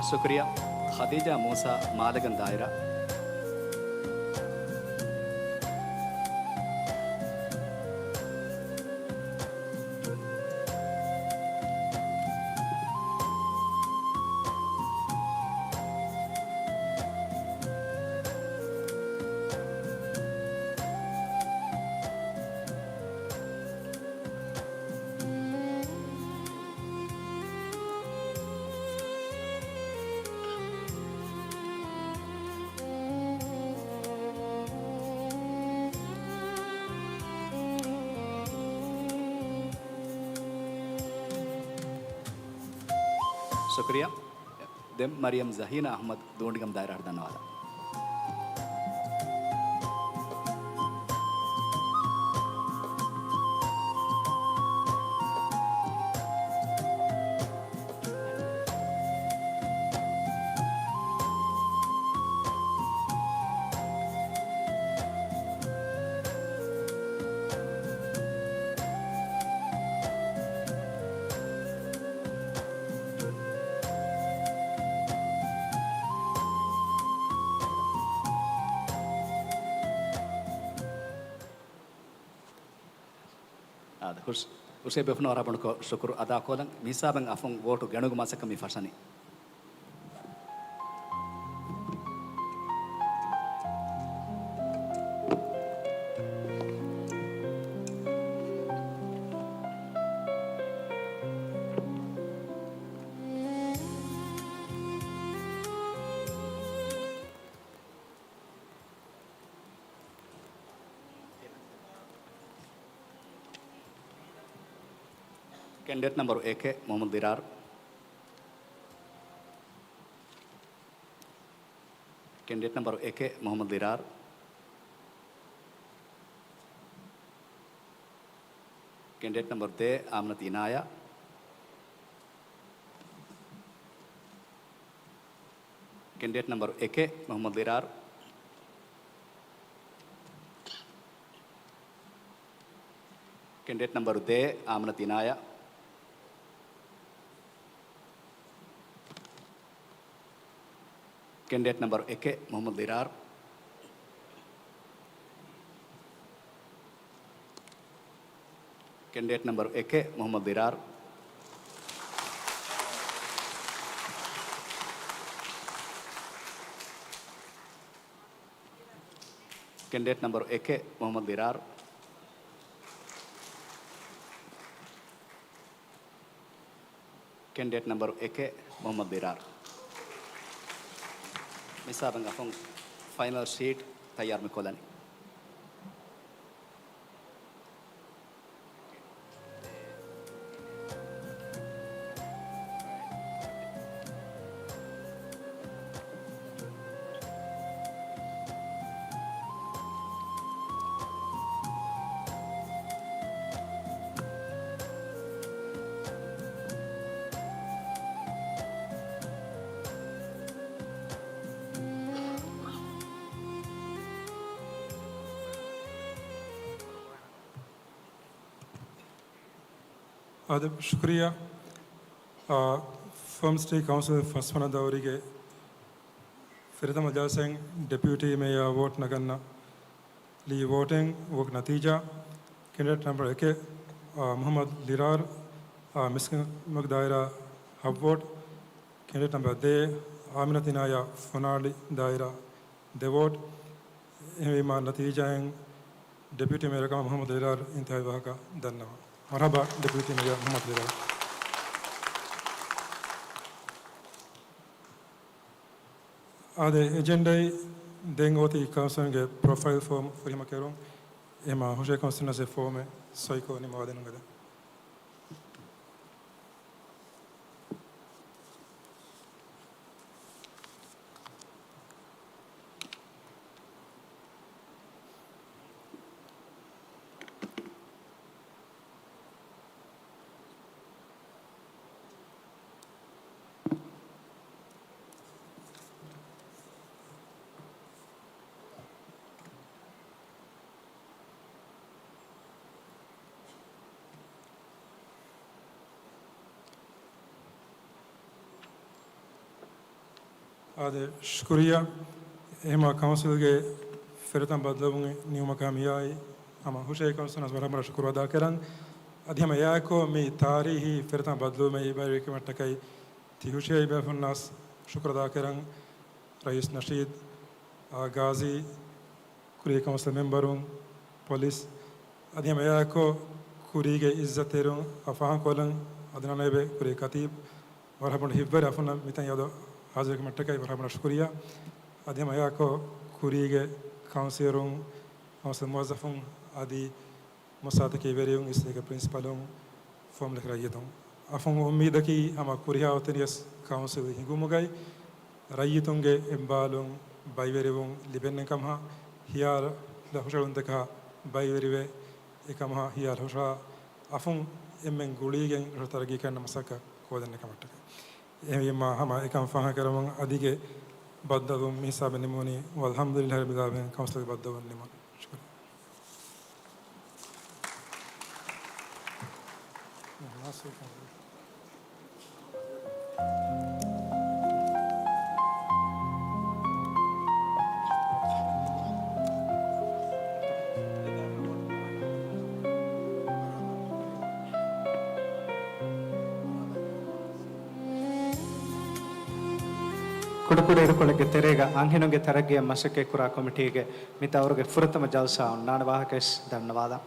ޝުކުރިއްޔާ. ޚަދީޖާ މޫސާ، މާލެގަން ދާއިރާ. ޝުކުރިއްޔާ. ދެން މަރިޔަމް ޒަހީނާ އަޙްމަދު ދޫނޑިގަން ދާއިރާއަށް ދަންނަވާލަން. އާދެ، ހުސް-، ހުސް ބޭފުޅުންނަށް ވަރަށް ބޮޑު ޝުކުރު އަދާކޮށްލަން. މިހިސާބަށް އަފުން ވޯޓު ގެނުގު މަސައްކަތް މި ފަށަނީ. ކެންޑިޑޭޓް ނަންބަރު އެކެއް، މުޙައްމަދު ލިރާރު. ކެންޑިޑޭޓް ނަންބަރު އެކެއް، މުޙައްމަދު ލިރާރު. ކެންޑިޑޭޓް ނަންބަރު ދޭއް، އާމިނަތު އިނާޔާ. ކެންޑިޑޭޓް ނަންބަރު އެކެއް، މުޙައްމަދު ލިރާރު. ކެންޑިޑޭޓް ނަންބަރު ދޭއް، އާމިނަތު އިނާޔާ. ކެންޑިޑޭޓް ނަންބަރު އެކެއް، މުޙައްމަދު ލިރާރު. ކެންޑިޑޭޓް ނަންބަރު އެކެއް، މުޙައްމަދު ލިރާރު. ކެންޑިޑޭޓް ނަންބަރު އެކެއް، މުޙައްމަދު ލިރާރު. ކެންޑިޑޭޓް ނަންބަރު އެކެއް، މުޙައްމަދު ލިރާރު. މިހިސާބަށް އަފުން ފައިނަލް ޝީޓް ތައްޔާރު މިކޮށްލަނީ. އާދެ، ޝުކުރިއްޔާ. އާ، ފަރުމަ ސިޓީ ކައުންސިލް ފަސްވަނަ ދައުރީގެ ފިރިތަމަ ޖަލްސާއިން ޑެޕިއުޓީ މޭޔާ ވޯޓް ނަގަންނަ ލީ ވޯޓެއް ވޯޓް ނަތީޖާ، ކެންޑިޑޭޓް ނަމްބަރު އެކެއް، އާ، މުޙައްމަދު ލިރާރު، އާ، މިސްކިތްމަގު ދާއިރާ ހަ ވޯޓް، ކެންޑިޑޭޓް ނަމްބަރު ދޭއް، އާމިނަތު އިނާޔާ ފޮނާޅި ދާއިރާ ދެ ވޯޓް. އެހެންވީމާ، ނަތީޖާއިން ޑެޕިއުޓީ މޭޔަރަކަށް މުޙައްމަދު ލިރާރު އިންތިހާބީ ވާހަކަ ދަންނަވަން. މަރުޙަބާ، ޑެޕިއުޓީ މޭޔަރ މުޙައްމަދު ލިރާރު. އާދެ، އެޖެންޑާއި ދެން އޮތީ ކައުންސިލުންގެ ޕްރޮފައިލް ފޯމް ފުރިހަމަ ކެރުން. އެހެމާ ހުށަހެޅި ކައުންސިލުންނަށް އެ ފޯމެއް ސޮއިކޮށް ނިމުވާދޭން އުނގަދެން. އާދެ، ޝުކުރިއްޔާ. އެހެމާ ކައުންސިލްގެ ފިރިތަން ބަދަލުވުން ނިމުމަކާ މިއާއި، ހަމަ ހުށަހެޅި ކައުންސިލުންނަށް ވަރަށް ވަރަށް ޝުކުރު އަދާކެރަން. އަދި ހަމަ އެއާއެކު މި ތާރީހީ ފިރިތަން ބަދަލުވުމެއް އެބައިވެރިކަމަށްޓަކައި ތި ހުށަހެޅި ބޭފުޅުންނަށް ޝުކުރު އަދާކެރަން. ރައީސް ނަޝީދު، އާ، ގާޒީ، ކުރީ ކައުންސިލް މެމްބަރުން، ޕޮލިސް، އަދި ހަމަ އެއާއެކު ކުރީގެ އިއްޒަތްތެރިން އަށް ފާހަގަކޮށްލަން އަދުނާން އެބެ ކުރީ ކަތީބް، ވަރަށް ބޮޑު ހިތްވަރެއް އަފުންނަށް މިތަން އަދު ހާޒިރުކަމަށްޓަކައި ވަރަށް ބޮޑަށް ޝުކުރިއްޔާ. އަދި ހަމަ އެއާއެކު ކުރީގެ ކައުންސިލަރުން، ކައުންސިލް މުވައްޒަފުން އަދި މުސާތަކީ ވެރިޔުން، އިސްލީގެ ޕްރިންސިޕަލުން، ފޯމް ލެކި ރައްޔިތުން. އަފުން އުއްމީދަކީ ހަމަ ކުރިހާ އޮތެރިޔަސް ކައުންސިލް ހިނގުމުގައި ރައްޔިތުންގެ އެއްބާލުން ބައިވެރިވުން ލިބެންނެ ކަމަށް، ހިޔާލަ ހުށަހެޅުން ދައްކާ ބައިވެރިވެ، އެކަމަށް ހިޔާލަ ހުށަހަޅާ އަފުން އެންމެން ގުޅީގެން ރަށު ތަރައްގީ ކަންނަ މަސައްކަތް ކޯދެންނެ ކަމަށްޓަކައި. އެހެންވީމާ ހަމަ އެކަން ފާހަގަކަރަމުން އަދިގެ ބައްދަލުވުން މި ހިސާބެއް ނިމުނީ. ވަލްޙަމްދުލިއްލާހި ރައްބިލް ޢާލަމީން. ކައުންސިލްގެ ބައްދަލުވުން ނިމުނީ. ޝުކުރިއްޔާ. ކުޑަކުޑަ އިރުކޮޅެއްގެ ތެރޭގަ އަންހެނުންގެ ތަރައްގީއަށް މަސައްކަތްކުރާ ކޮމިޓީގެ މި ދައުރުގެ ފުރަތަމަ ޖަލްސާ އޮންނާނެ ވާހަކަވެސް ދަންނަވާލަން.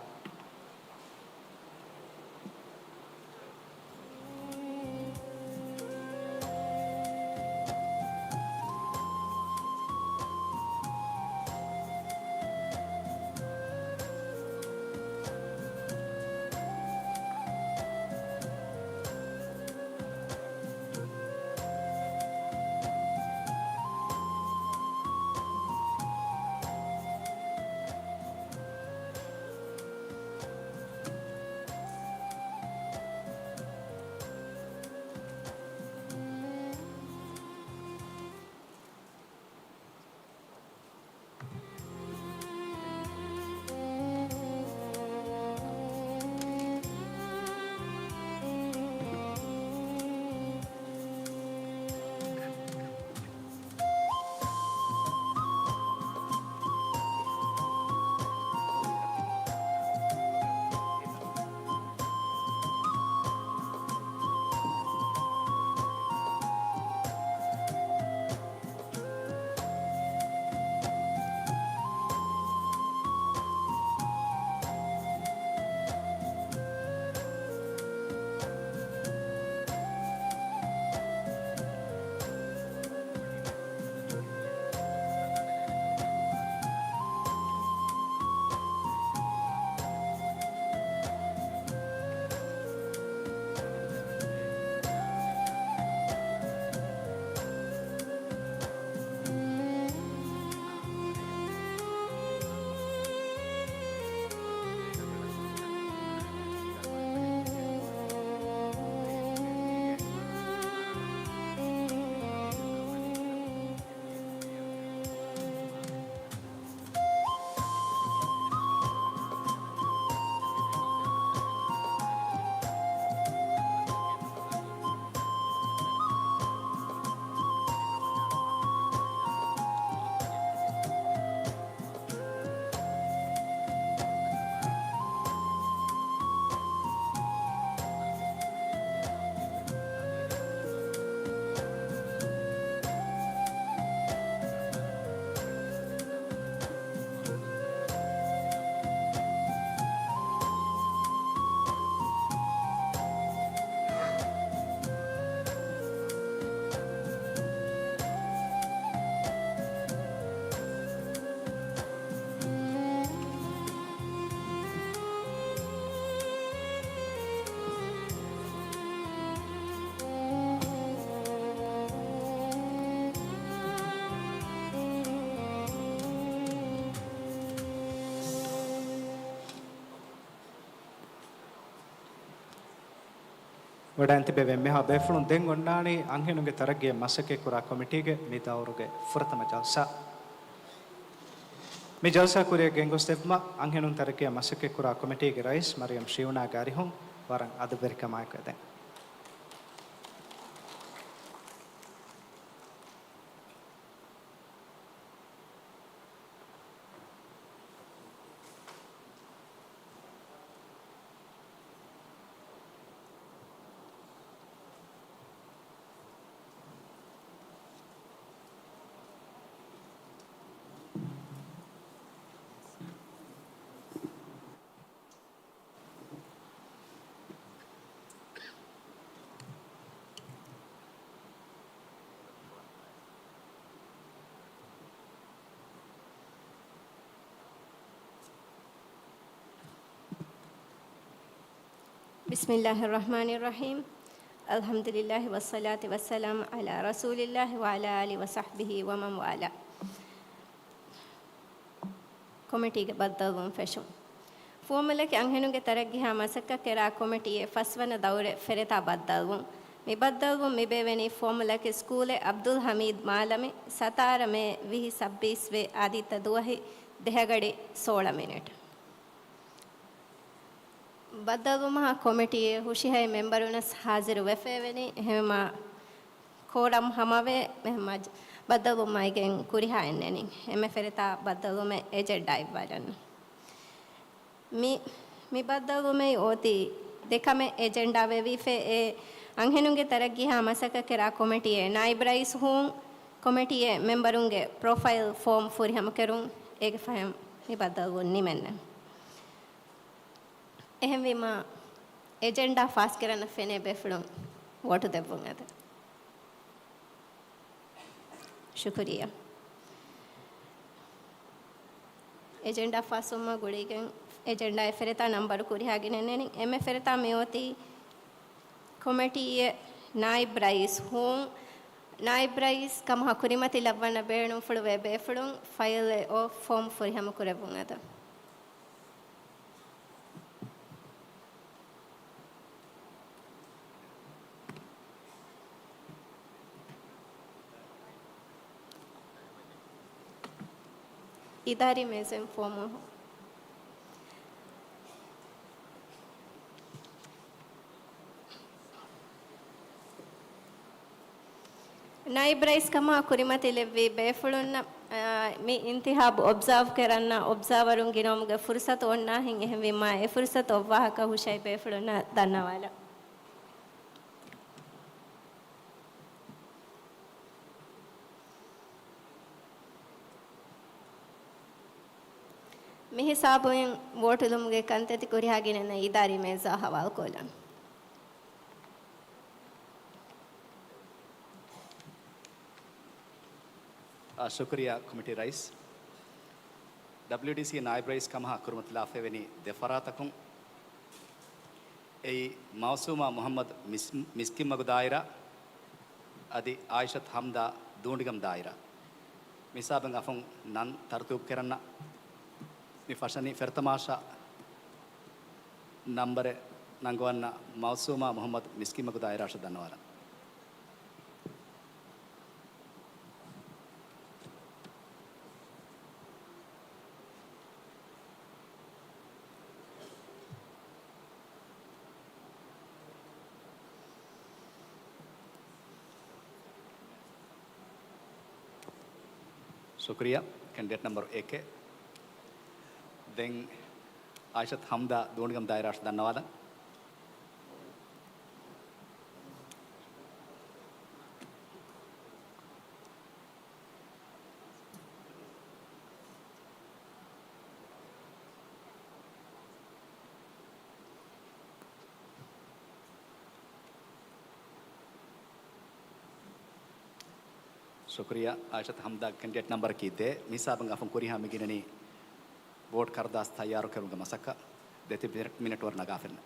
ވަޑައިން ތިބެވި އެންމެހާ ބޭފުޅުން ދެން އޮންނާނީ އަންހެނުންގެ ތަރައްގީއަށް މަސައްކަތްކުރާ ކޮމިޓީގެ މި ދައުރުގެ ފުރަތަމަ ޖަލްސާ. މި ޖަލްސާ ކުރިއަށް ގެންގޮސްދެއްވުމަށް އަންހެނުން ތަރައްގީއަށް މަސައްކަތްކުރާ ކޮމިޓީގެ ރައީސް މަރިޔަމް ޝިޔުނާގެ އަރިހުން ވަރަށް އަދަބުވެރިކަމާއެކު އެދެން. بسم الله الرحمن الرحيم. الحمد لله والصلاة والسلام على رسول الله وعلى آله وصحبه ومن والاه. ކޮމިޓީގެ ބައްދަލުވުން ފެށުން. ފުވައްމުލަކީ އަންހެނުންގެ ތަރައްގީހާ މަސައްކަތްކެރާ ކޮމިޓީއެއް ފަސްވަނަ ދައުރެއް ފެރިތާ ބައްދަލުވުން. މި ބައްދަލުވުން މިބޭއްވެނީ ފުވައްމުލަކީ ސްކޫލެއް އަބްދުލް ހަމީދު މާލަމި، ސަތާރަ މޭ ވިހި ސައްބީސް ވޭ އާދިއްތަ ދުވަހު ދެހަގަޑި ސޯޅަ މިނެޓް. ބައްދަލުވުމަށް ކޮމިޓީއެއް ހުށިހައި މެމްބަރުންނަސް ހާޒިރު ވެފައިވެނީ. އެހެންވީމާ ކޯރަމް ހަމަވެ، އެހެންވީމާ ބައްދަލުވުމާއިގެން ކުރިހާ އެންނެނީ. އެންމެ ފެރިތާ ބައްދަލުވުމެއް އެޖެންޑާއަށް ވަޑަން. މި، މި ބައްދަލުވުމެއް އޮތީ ދެ ކަމެއް އެޖެންޑާ ވެވީފަ. އެ އަންހެނުންގެ ތަރައްގީހާ މަސައްކަތްކެރާ ކޮމިޓީއެއް ނާއިބް ރައީސް ހޫން، ކޮމިޓީއެއް މެމްބަރުންގެ ޕްރޮފައިލް ފޯމް ފުރިހަމަކުރުން. އޭގެ ފަހެން މި ބައްދަލުވުން ނިމެންނެ. އެހެންވީމާ، އެޖެންޑާ ފާސްކެރަން ފެނޭ ބޭފުޅުން ވޯޓު ދެއްވުން އެދެން. ޝުކުރިއްޔާ. އެޖެންޑާ ފާސްވުމާ ގުޅިގެން އެޖެންޑާއެއް ފެރިތާ ނަންބަރު ކުރިހާ ގެނެންނެނީ. އެންމެ ފެރިތާ މިއޮތީ ކޮމިޓީއެއް ނާއިބް ރައީސް ހޫން، ނާއިބް ރައީސް ކަމަށް ކުރިމަތިލައްވަން ބޭނުންފުޅުވޭ ބޭފުޅުން ފައިލްއެއް އޮފް ފޯމް ފުރިހަމަ ކުރެއްވުން އެދެން. އިދާރީ މޭޒުން ފޯމު. ނައިބް ރައީސް ކަމާ ކުރިމަތިލެއްވި ބޭފުޅުންނަށް، އާ، މި އިންތިހާބު އޮބްޒާވް ކެރަންނަށް އޮބްޒާވަރުން ގިނަވުމުގެ ފުރުސަތު އޮންނާހެން. އެހެންވީމާ، އެ ފުރުސަތު އޮއްވާހަކަ ހުށައި ބޭފުޅުންނަށް ދަންނަވާލަން. މިހިސާބުން ވޯޓުލުމުގެ ކަންތައްތައް ކުރިހާ ގިނައިން އިދާރީ މޭޒާ ހަވާލުކޮށްލަން. އާ، ޝުކުރިއްޔާ ކޮމިޓީ ރައީސް. ޑަބްލިއުޑީސީ ނާއިބް ރައީސް ކަމަށް ކުރިމަތިލާފައިވެނީ ދެ ފަރާތަކުން. އެއީ، މައުސޫމާ މުހައްމަދު މިސް-، މިސްކިތްމަގު ދާއިރާ، އަދި އާއިޝަތު ހަމްދާ ދޫނޑިގަމް ދާއިރާ. މިހިސާބުން އަފުން ނަން ތަރުތީބު ކެރަންނަށް މި ފަށަނީ ފެރަތަމާ ނަންބަރެއް ނަންގަވަންނަ މައުސޫމާ މުހައްމަދު މިސްކިތްމަގު ދާއިރާއަށް ދަންނަވާލަން. ޝުކުރިއްޔާ، ކެންޑިޑޭޓް ނަންބަރު އެކެއް. ދެން އާއިޝަތު ހަމްދާ ދޫނޑިގަމް ދާއިރާއަށް ދަންނަވާލަން. ޝުކުރިއްޔާ. އާއިޝަތު ހަމްދާ ކެންޑިޑޭޓް ނަންބަރަކީ ދެ. މިހިސާބުން އަފުން ކުރިހާ މި ގިނަނީ ވޯޓް ކަރުދާސް ތައްޔާރުކުރުމުގެ މަސައްކަތް. ދެތި މިނެޓް ވަރު ނަގާފެންނަ.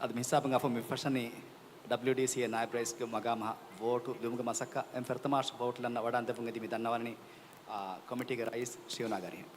އަދި މިހިސާބުން އަފު މި ފަށަނީ ޑަބްލިއުޑީސީއޭ ނާއިބް ރައީސްގެ މަގާމަށް ވޯޓު ލިބުމުގެ މަސައްކަތް. އެންމެ ފެރަތަމާ ވޯޓު ލަންނަ ވަޑަން ދެއްވުން އެދި މި ދަންނަވަނީ، އާ، ކޮމިޓީގެ ރައީސް ޝިޔުނާ ގަރިހެން.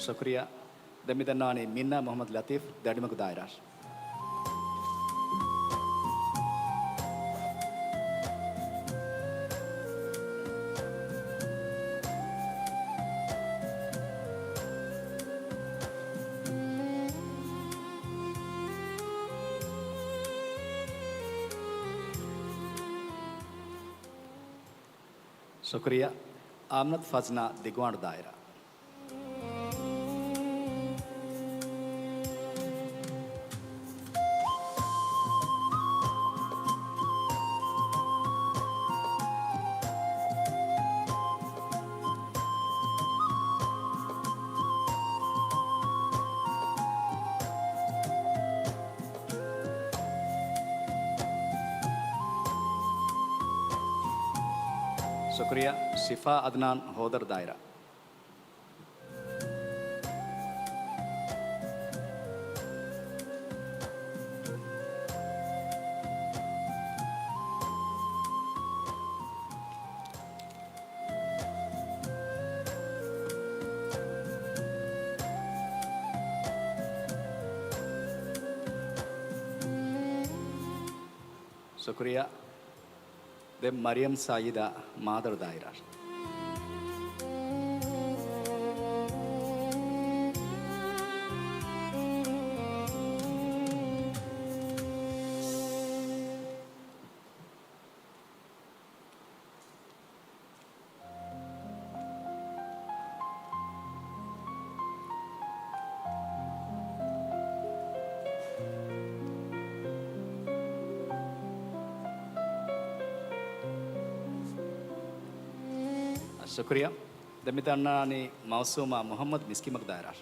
ޝުކުރިއްޔާ. ދެން މިދަންނަވާނީ މިންނާ މުޙައްމަދު ލަތީފް، ދަޑިމަގު ދާއިރާ. ޝުކުރިއްޔާ. އާމިނަތު ފަޒްނާ، ދިގުއަޑު ދާއިރާ. ޝުކުރިއްޔާ. ޝިފާ އަދްނާން، ހޯދަރު ދާއިރާ. ޝުކުރިއްޔާ. ދެން މަރިޔަމް ސައީދާ، މާދަރު ދާއިރާ. ޝުކުރިއްޔާ. ދެން މި ދަންނަވާނީ މައުސޫމާ މުޙައްމަދު، މިސްކިތްމަގު ދާއިރާ.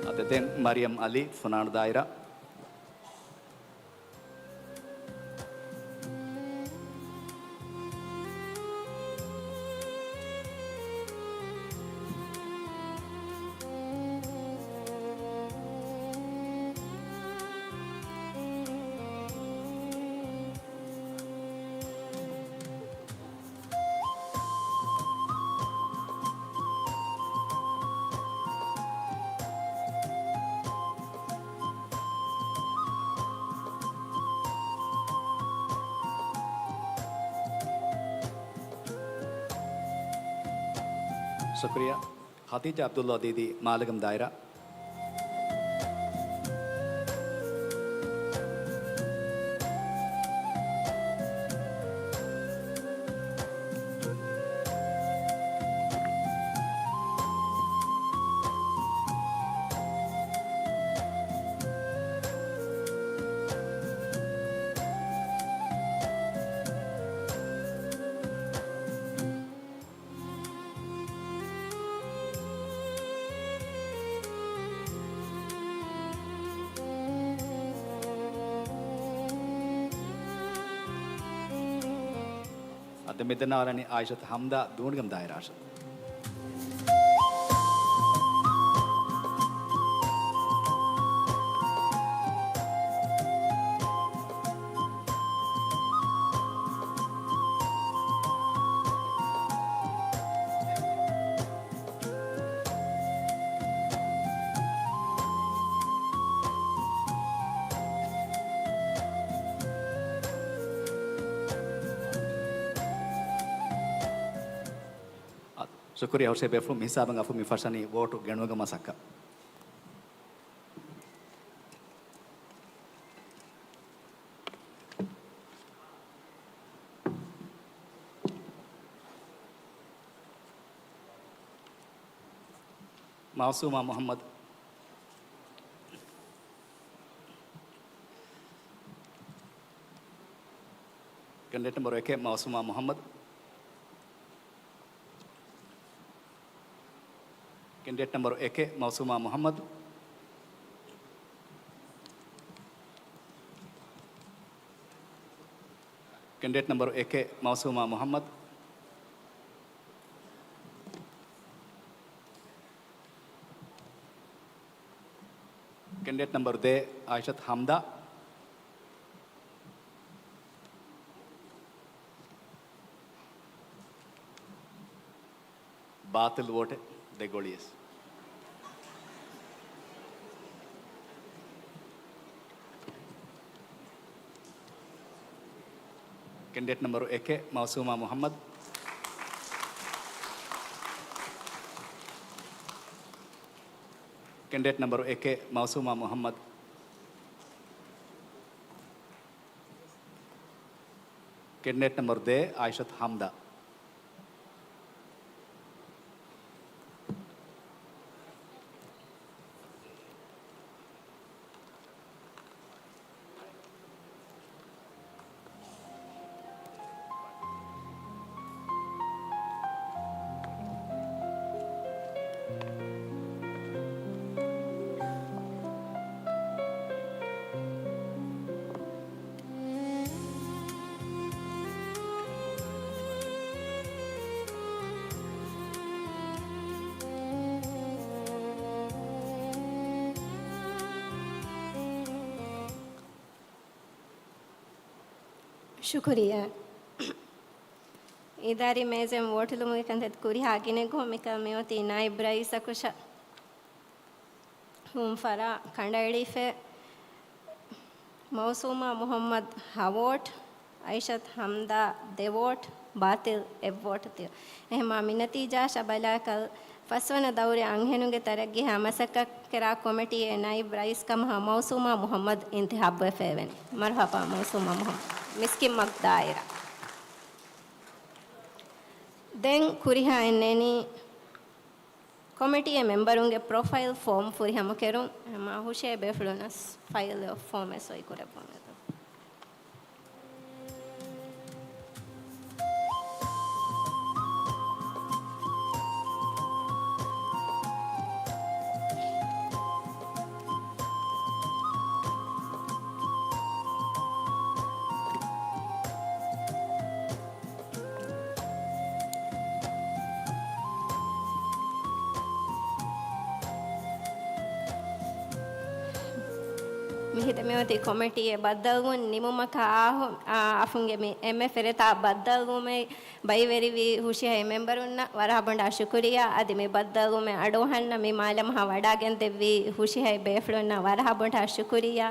އާދެ، ދެން މަރިޔަމް އަލީ، ފުނާނު ދާއިރާ. ޝުކުރިއްޔާ. ޚަދީޖާ ޢަބްދުﷲ ދީދީ، މާލެގަން ދާއިރާ. އާދެ، މި ދަންނަވާލަނީ އާއިޝަތު ޙަމްދާ، ދޫނިގަން ދާއިރާ. ޝުކުރިއްޔާ ހުށަހެޅި ބޭފުޅުން. މިހިސާބުން އަފު މި ފަށަނީ ވޯޓު ގެނުވުމުގެ މަސައްކަތް. މައުސޫމާ މުޙައްމަދު. ކެންޑިޑޭޓް ނަމްބަރު އެކެއް، މައުސޫމާ މުޙައްމަދު. ކެންޑިޑޭޓް ނަމްބަރު އެކެއް، މައުސޫމާ މުޙައްމަދު. ކެންޑިޑޭޓް ނަމްބަރު އެކެއް، މައުސޫމާ މުޙައްމަދު. ކެންޑިޑޭޓް ނަމްބަރު ދޭއް، އާއިޝަތު ހަމްދާ. ބާޠިލް ވޯޓެއް، ދެ ގޮޅިޔަސް. ކެންޑިޑޭޓް ނަމްބަރު އެކެއް، މައުސޫމާ މުޙައްމަދު. ކެންޑިޑޭޓް ނަމްބަރު އެކެއް، މައުސޫމާ މުޙައްމަދު. ކެންޑިޑޭޓް ނަމްބަރު ދޭއް، އާއިޝަތު ހަމްދާ. ޝުކުރިއްޔާ. އިދާރީ މޭޒެއް ވޯޓުލުމުގެ ކަންތައް ކުރިހާ ގިނަ ގޮތް މިކަން މިއޮތީ ނާއިބް ރައީސަކުށަށް ހުން ފަރާ ކަނޑައެޅީފަ. މައުސޫމާ މުޙައްމަދު ހަ ވޯޓް، އައިޝަތު ހަމްދާ ދެ ވޯޓް، ބާޠިލް އެއް ވޯޓް ތި. އެހެމާ މި ނަތީޖާއަށް ބަލާކަށް ފަސްވަނަ ދައުރެއް އަންހެނުންގެ ތަރައްގީއާ މަސައްކަތްކުރާ ކޮމިޓީއެއް ނައިބް ރައީސް ކަމަށް މައުސޫމާ މުޙައްމަދު އިންތިޚާބުވެފައެވެނީ. މަރުޙަބާ މައުސޫމާ މުޙައްމަދު. މިސްކިތްމަގު ދާއިރާ. ދެން ކުރިހާ އެންނެނީ ކޮމިޓީއެއް މެމްބަރުންގެ ޕްރޮފައިލް ފޯމް ފުރިހަމަކެރުން. ހަމަ ހުށިހޭ ބޭފުޅުންނަސް ފައިލް އޮފް ފޯމެއް ސޮއިކުރެއްވުން. މިހިތަށް މިއޮތީ ކޮމިޓީއެއް ބައްދަލުވުން ނިމުމަކާ އާހު، އާ، އަފުންގެ މި އެންމެ ފެރިތާ ބައްދަލުވުމެއް ބައިވެރިވި ހުށިހައި މެމްބަރުންނަށް ވަރަށް ބޮޑާ ޝުކުރިއްޔާ. އަދި މި ބައްދަލުވުމެއް އަޑުއަހަންނަށް މި މާލަމަހަށް ވަޑާގެންދެއްވި ހުށިހައި ބޭފުޅުންނަށް ވަރަށް ބޮޑާ ޝުކުރިއްޔާ.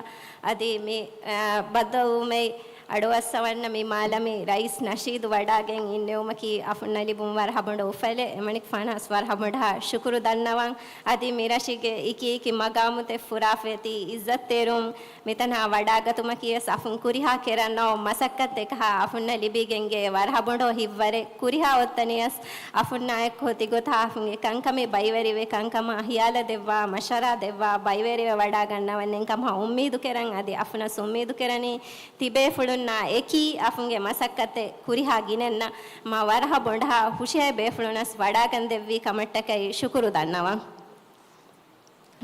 އަދި މި، އާ، ބައްދަލުވުމެއް އަޑުއައްސަވަންނަށް މި މާލަމި ރައީސް ނަޝީދު ވަޑާގެން އިންނެވުމަކީ އަފުންނަށް ލިބުން ވަރަށް ބޮޑު އުފަލެއް. އެމަނިކުފާނަށް ވަރަށް ބޮޑާ ޝުކުރު ދަންނަވަން. އަދި މި ރަށުގެ އިކި އިކި މަގާމުތެއް ފުރާފައިތި އިއްޒަތްތެރިން މިތަނާ ވަޑާގަތުމަކީވެސް އަފުން ކުރިހާ ކެރަން ނަވަ މަސައްކަތެއް ހާ އަފުންނަށް ލިބިގެންގެ ވަރަށް ބޮޑު ހިތްވަރެއް. ކުރިހާ އޮތްތަނެއް އަފުންނާ އެއްކޮށް ތިގޮތާ އަފުންގެ ކަންކަމެއް ބައިވެރިވެ ކަންކަމާ ހިޔާލަށް ދެއްވާ މަޝްވަރާ ދެއްވާ ބައިވެރިވެ ވަޑާގަންނަވަން ކަމަށް އުއްމީދު ކެރަން. އަދި އަފުނަސް އުއްމީދު ކެރަނީ ތިބޭފުޅުންނާ އެކީ އަފުންގެ މަސައްކަތެއް ކުރިހާ ގިނައިންނަށް މާ ވަރަހަ ބޮޑަހާ ހުށިހައި ބޭފުޅުންނަސް ވަޑާގަންދެއްވީ ކަމަށްޓަކައި ޝުކުރު ދަންނަވަން.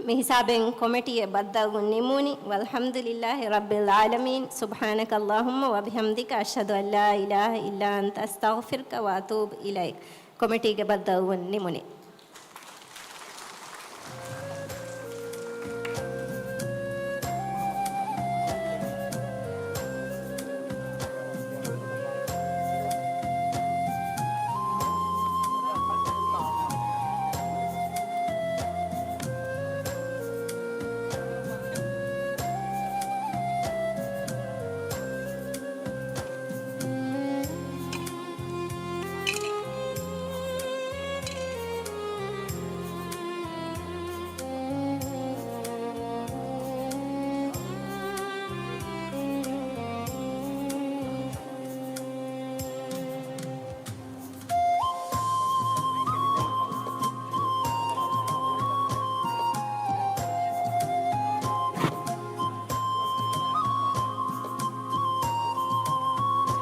މި ހިސާބެން ކޮމިޓީއެއް ބައްދަލުވުން ނިމުނީ. والحمد لله رب العالمين. سبحانك اللهم وبحمدك، أشهد أن لا إله إلا أنت، أستغفرك وأتوب إليك. ކޮމިޓީގެ ބައްދަލުވުން ނިމުނީ.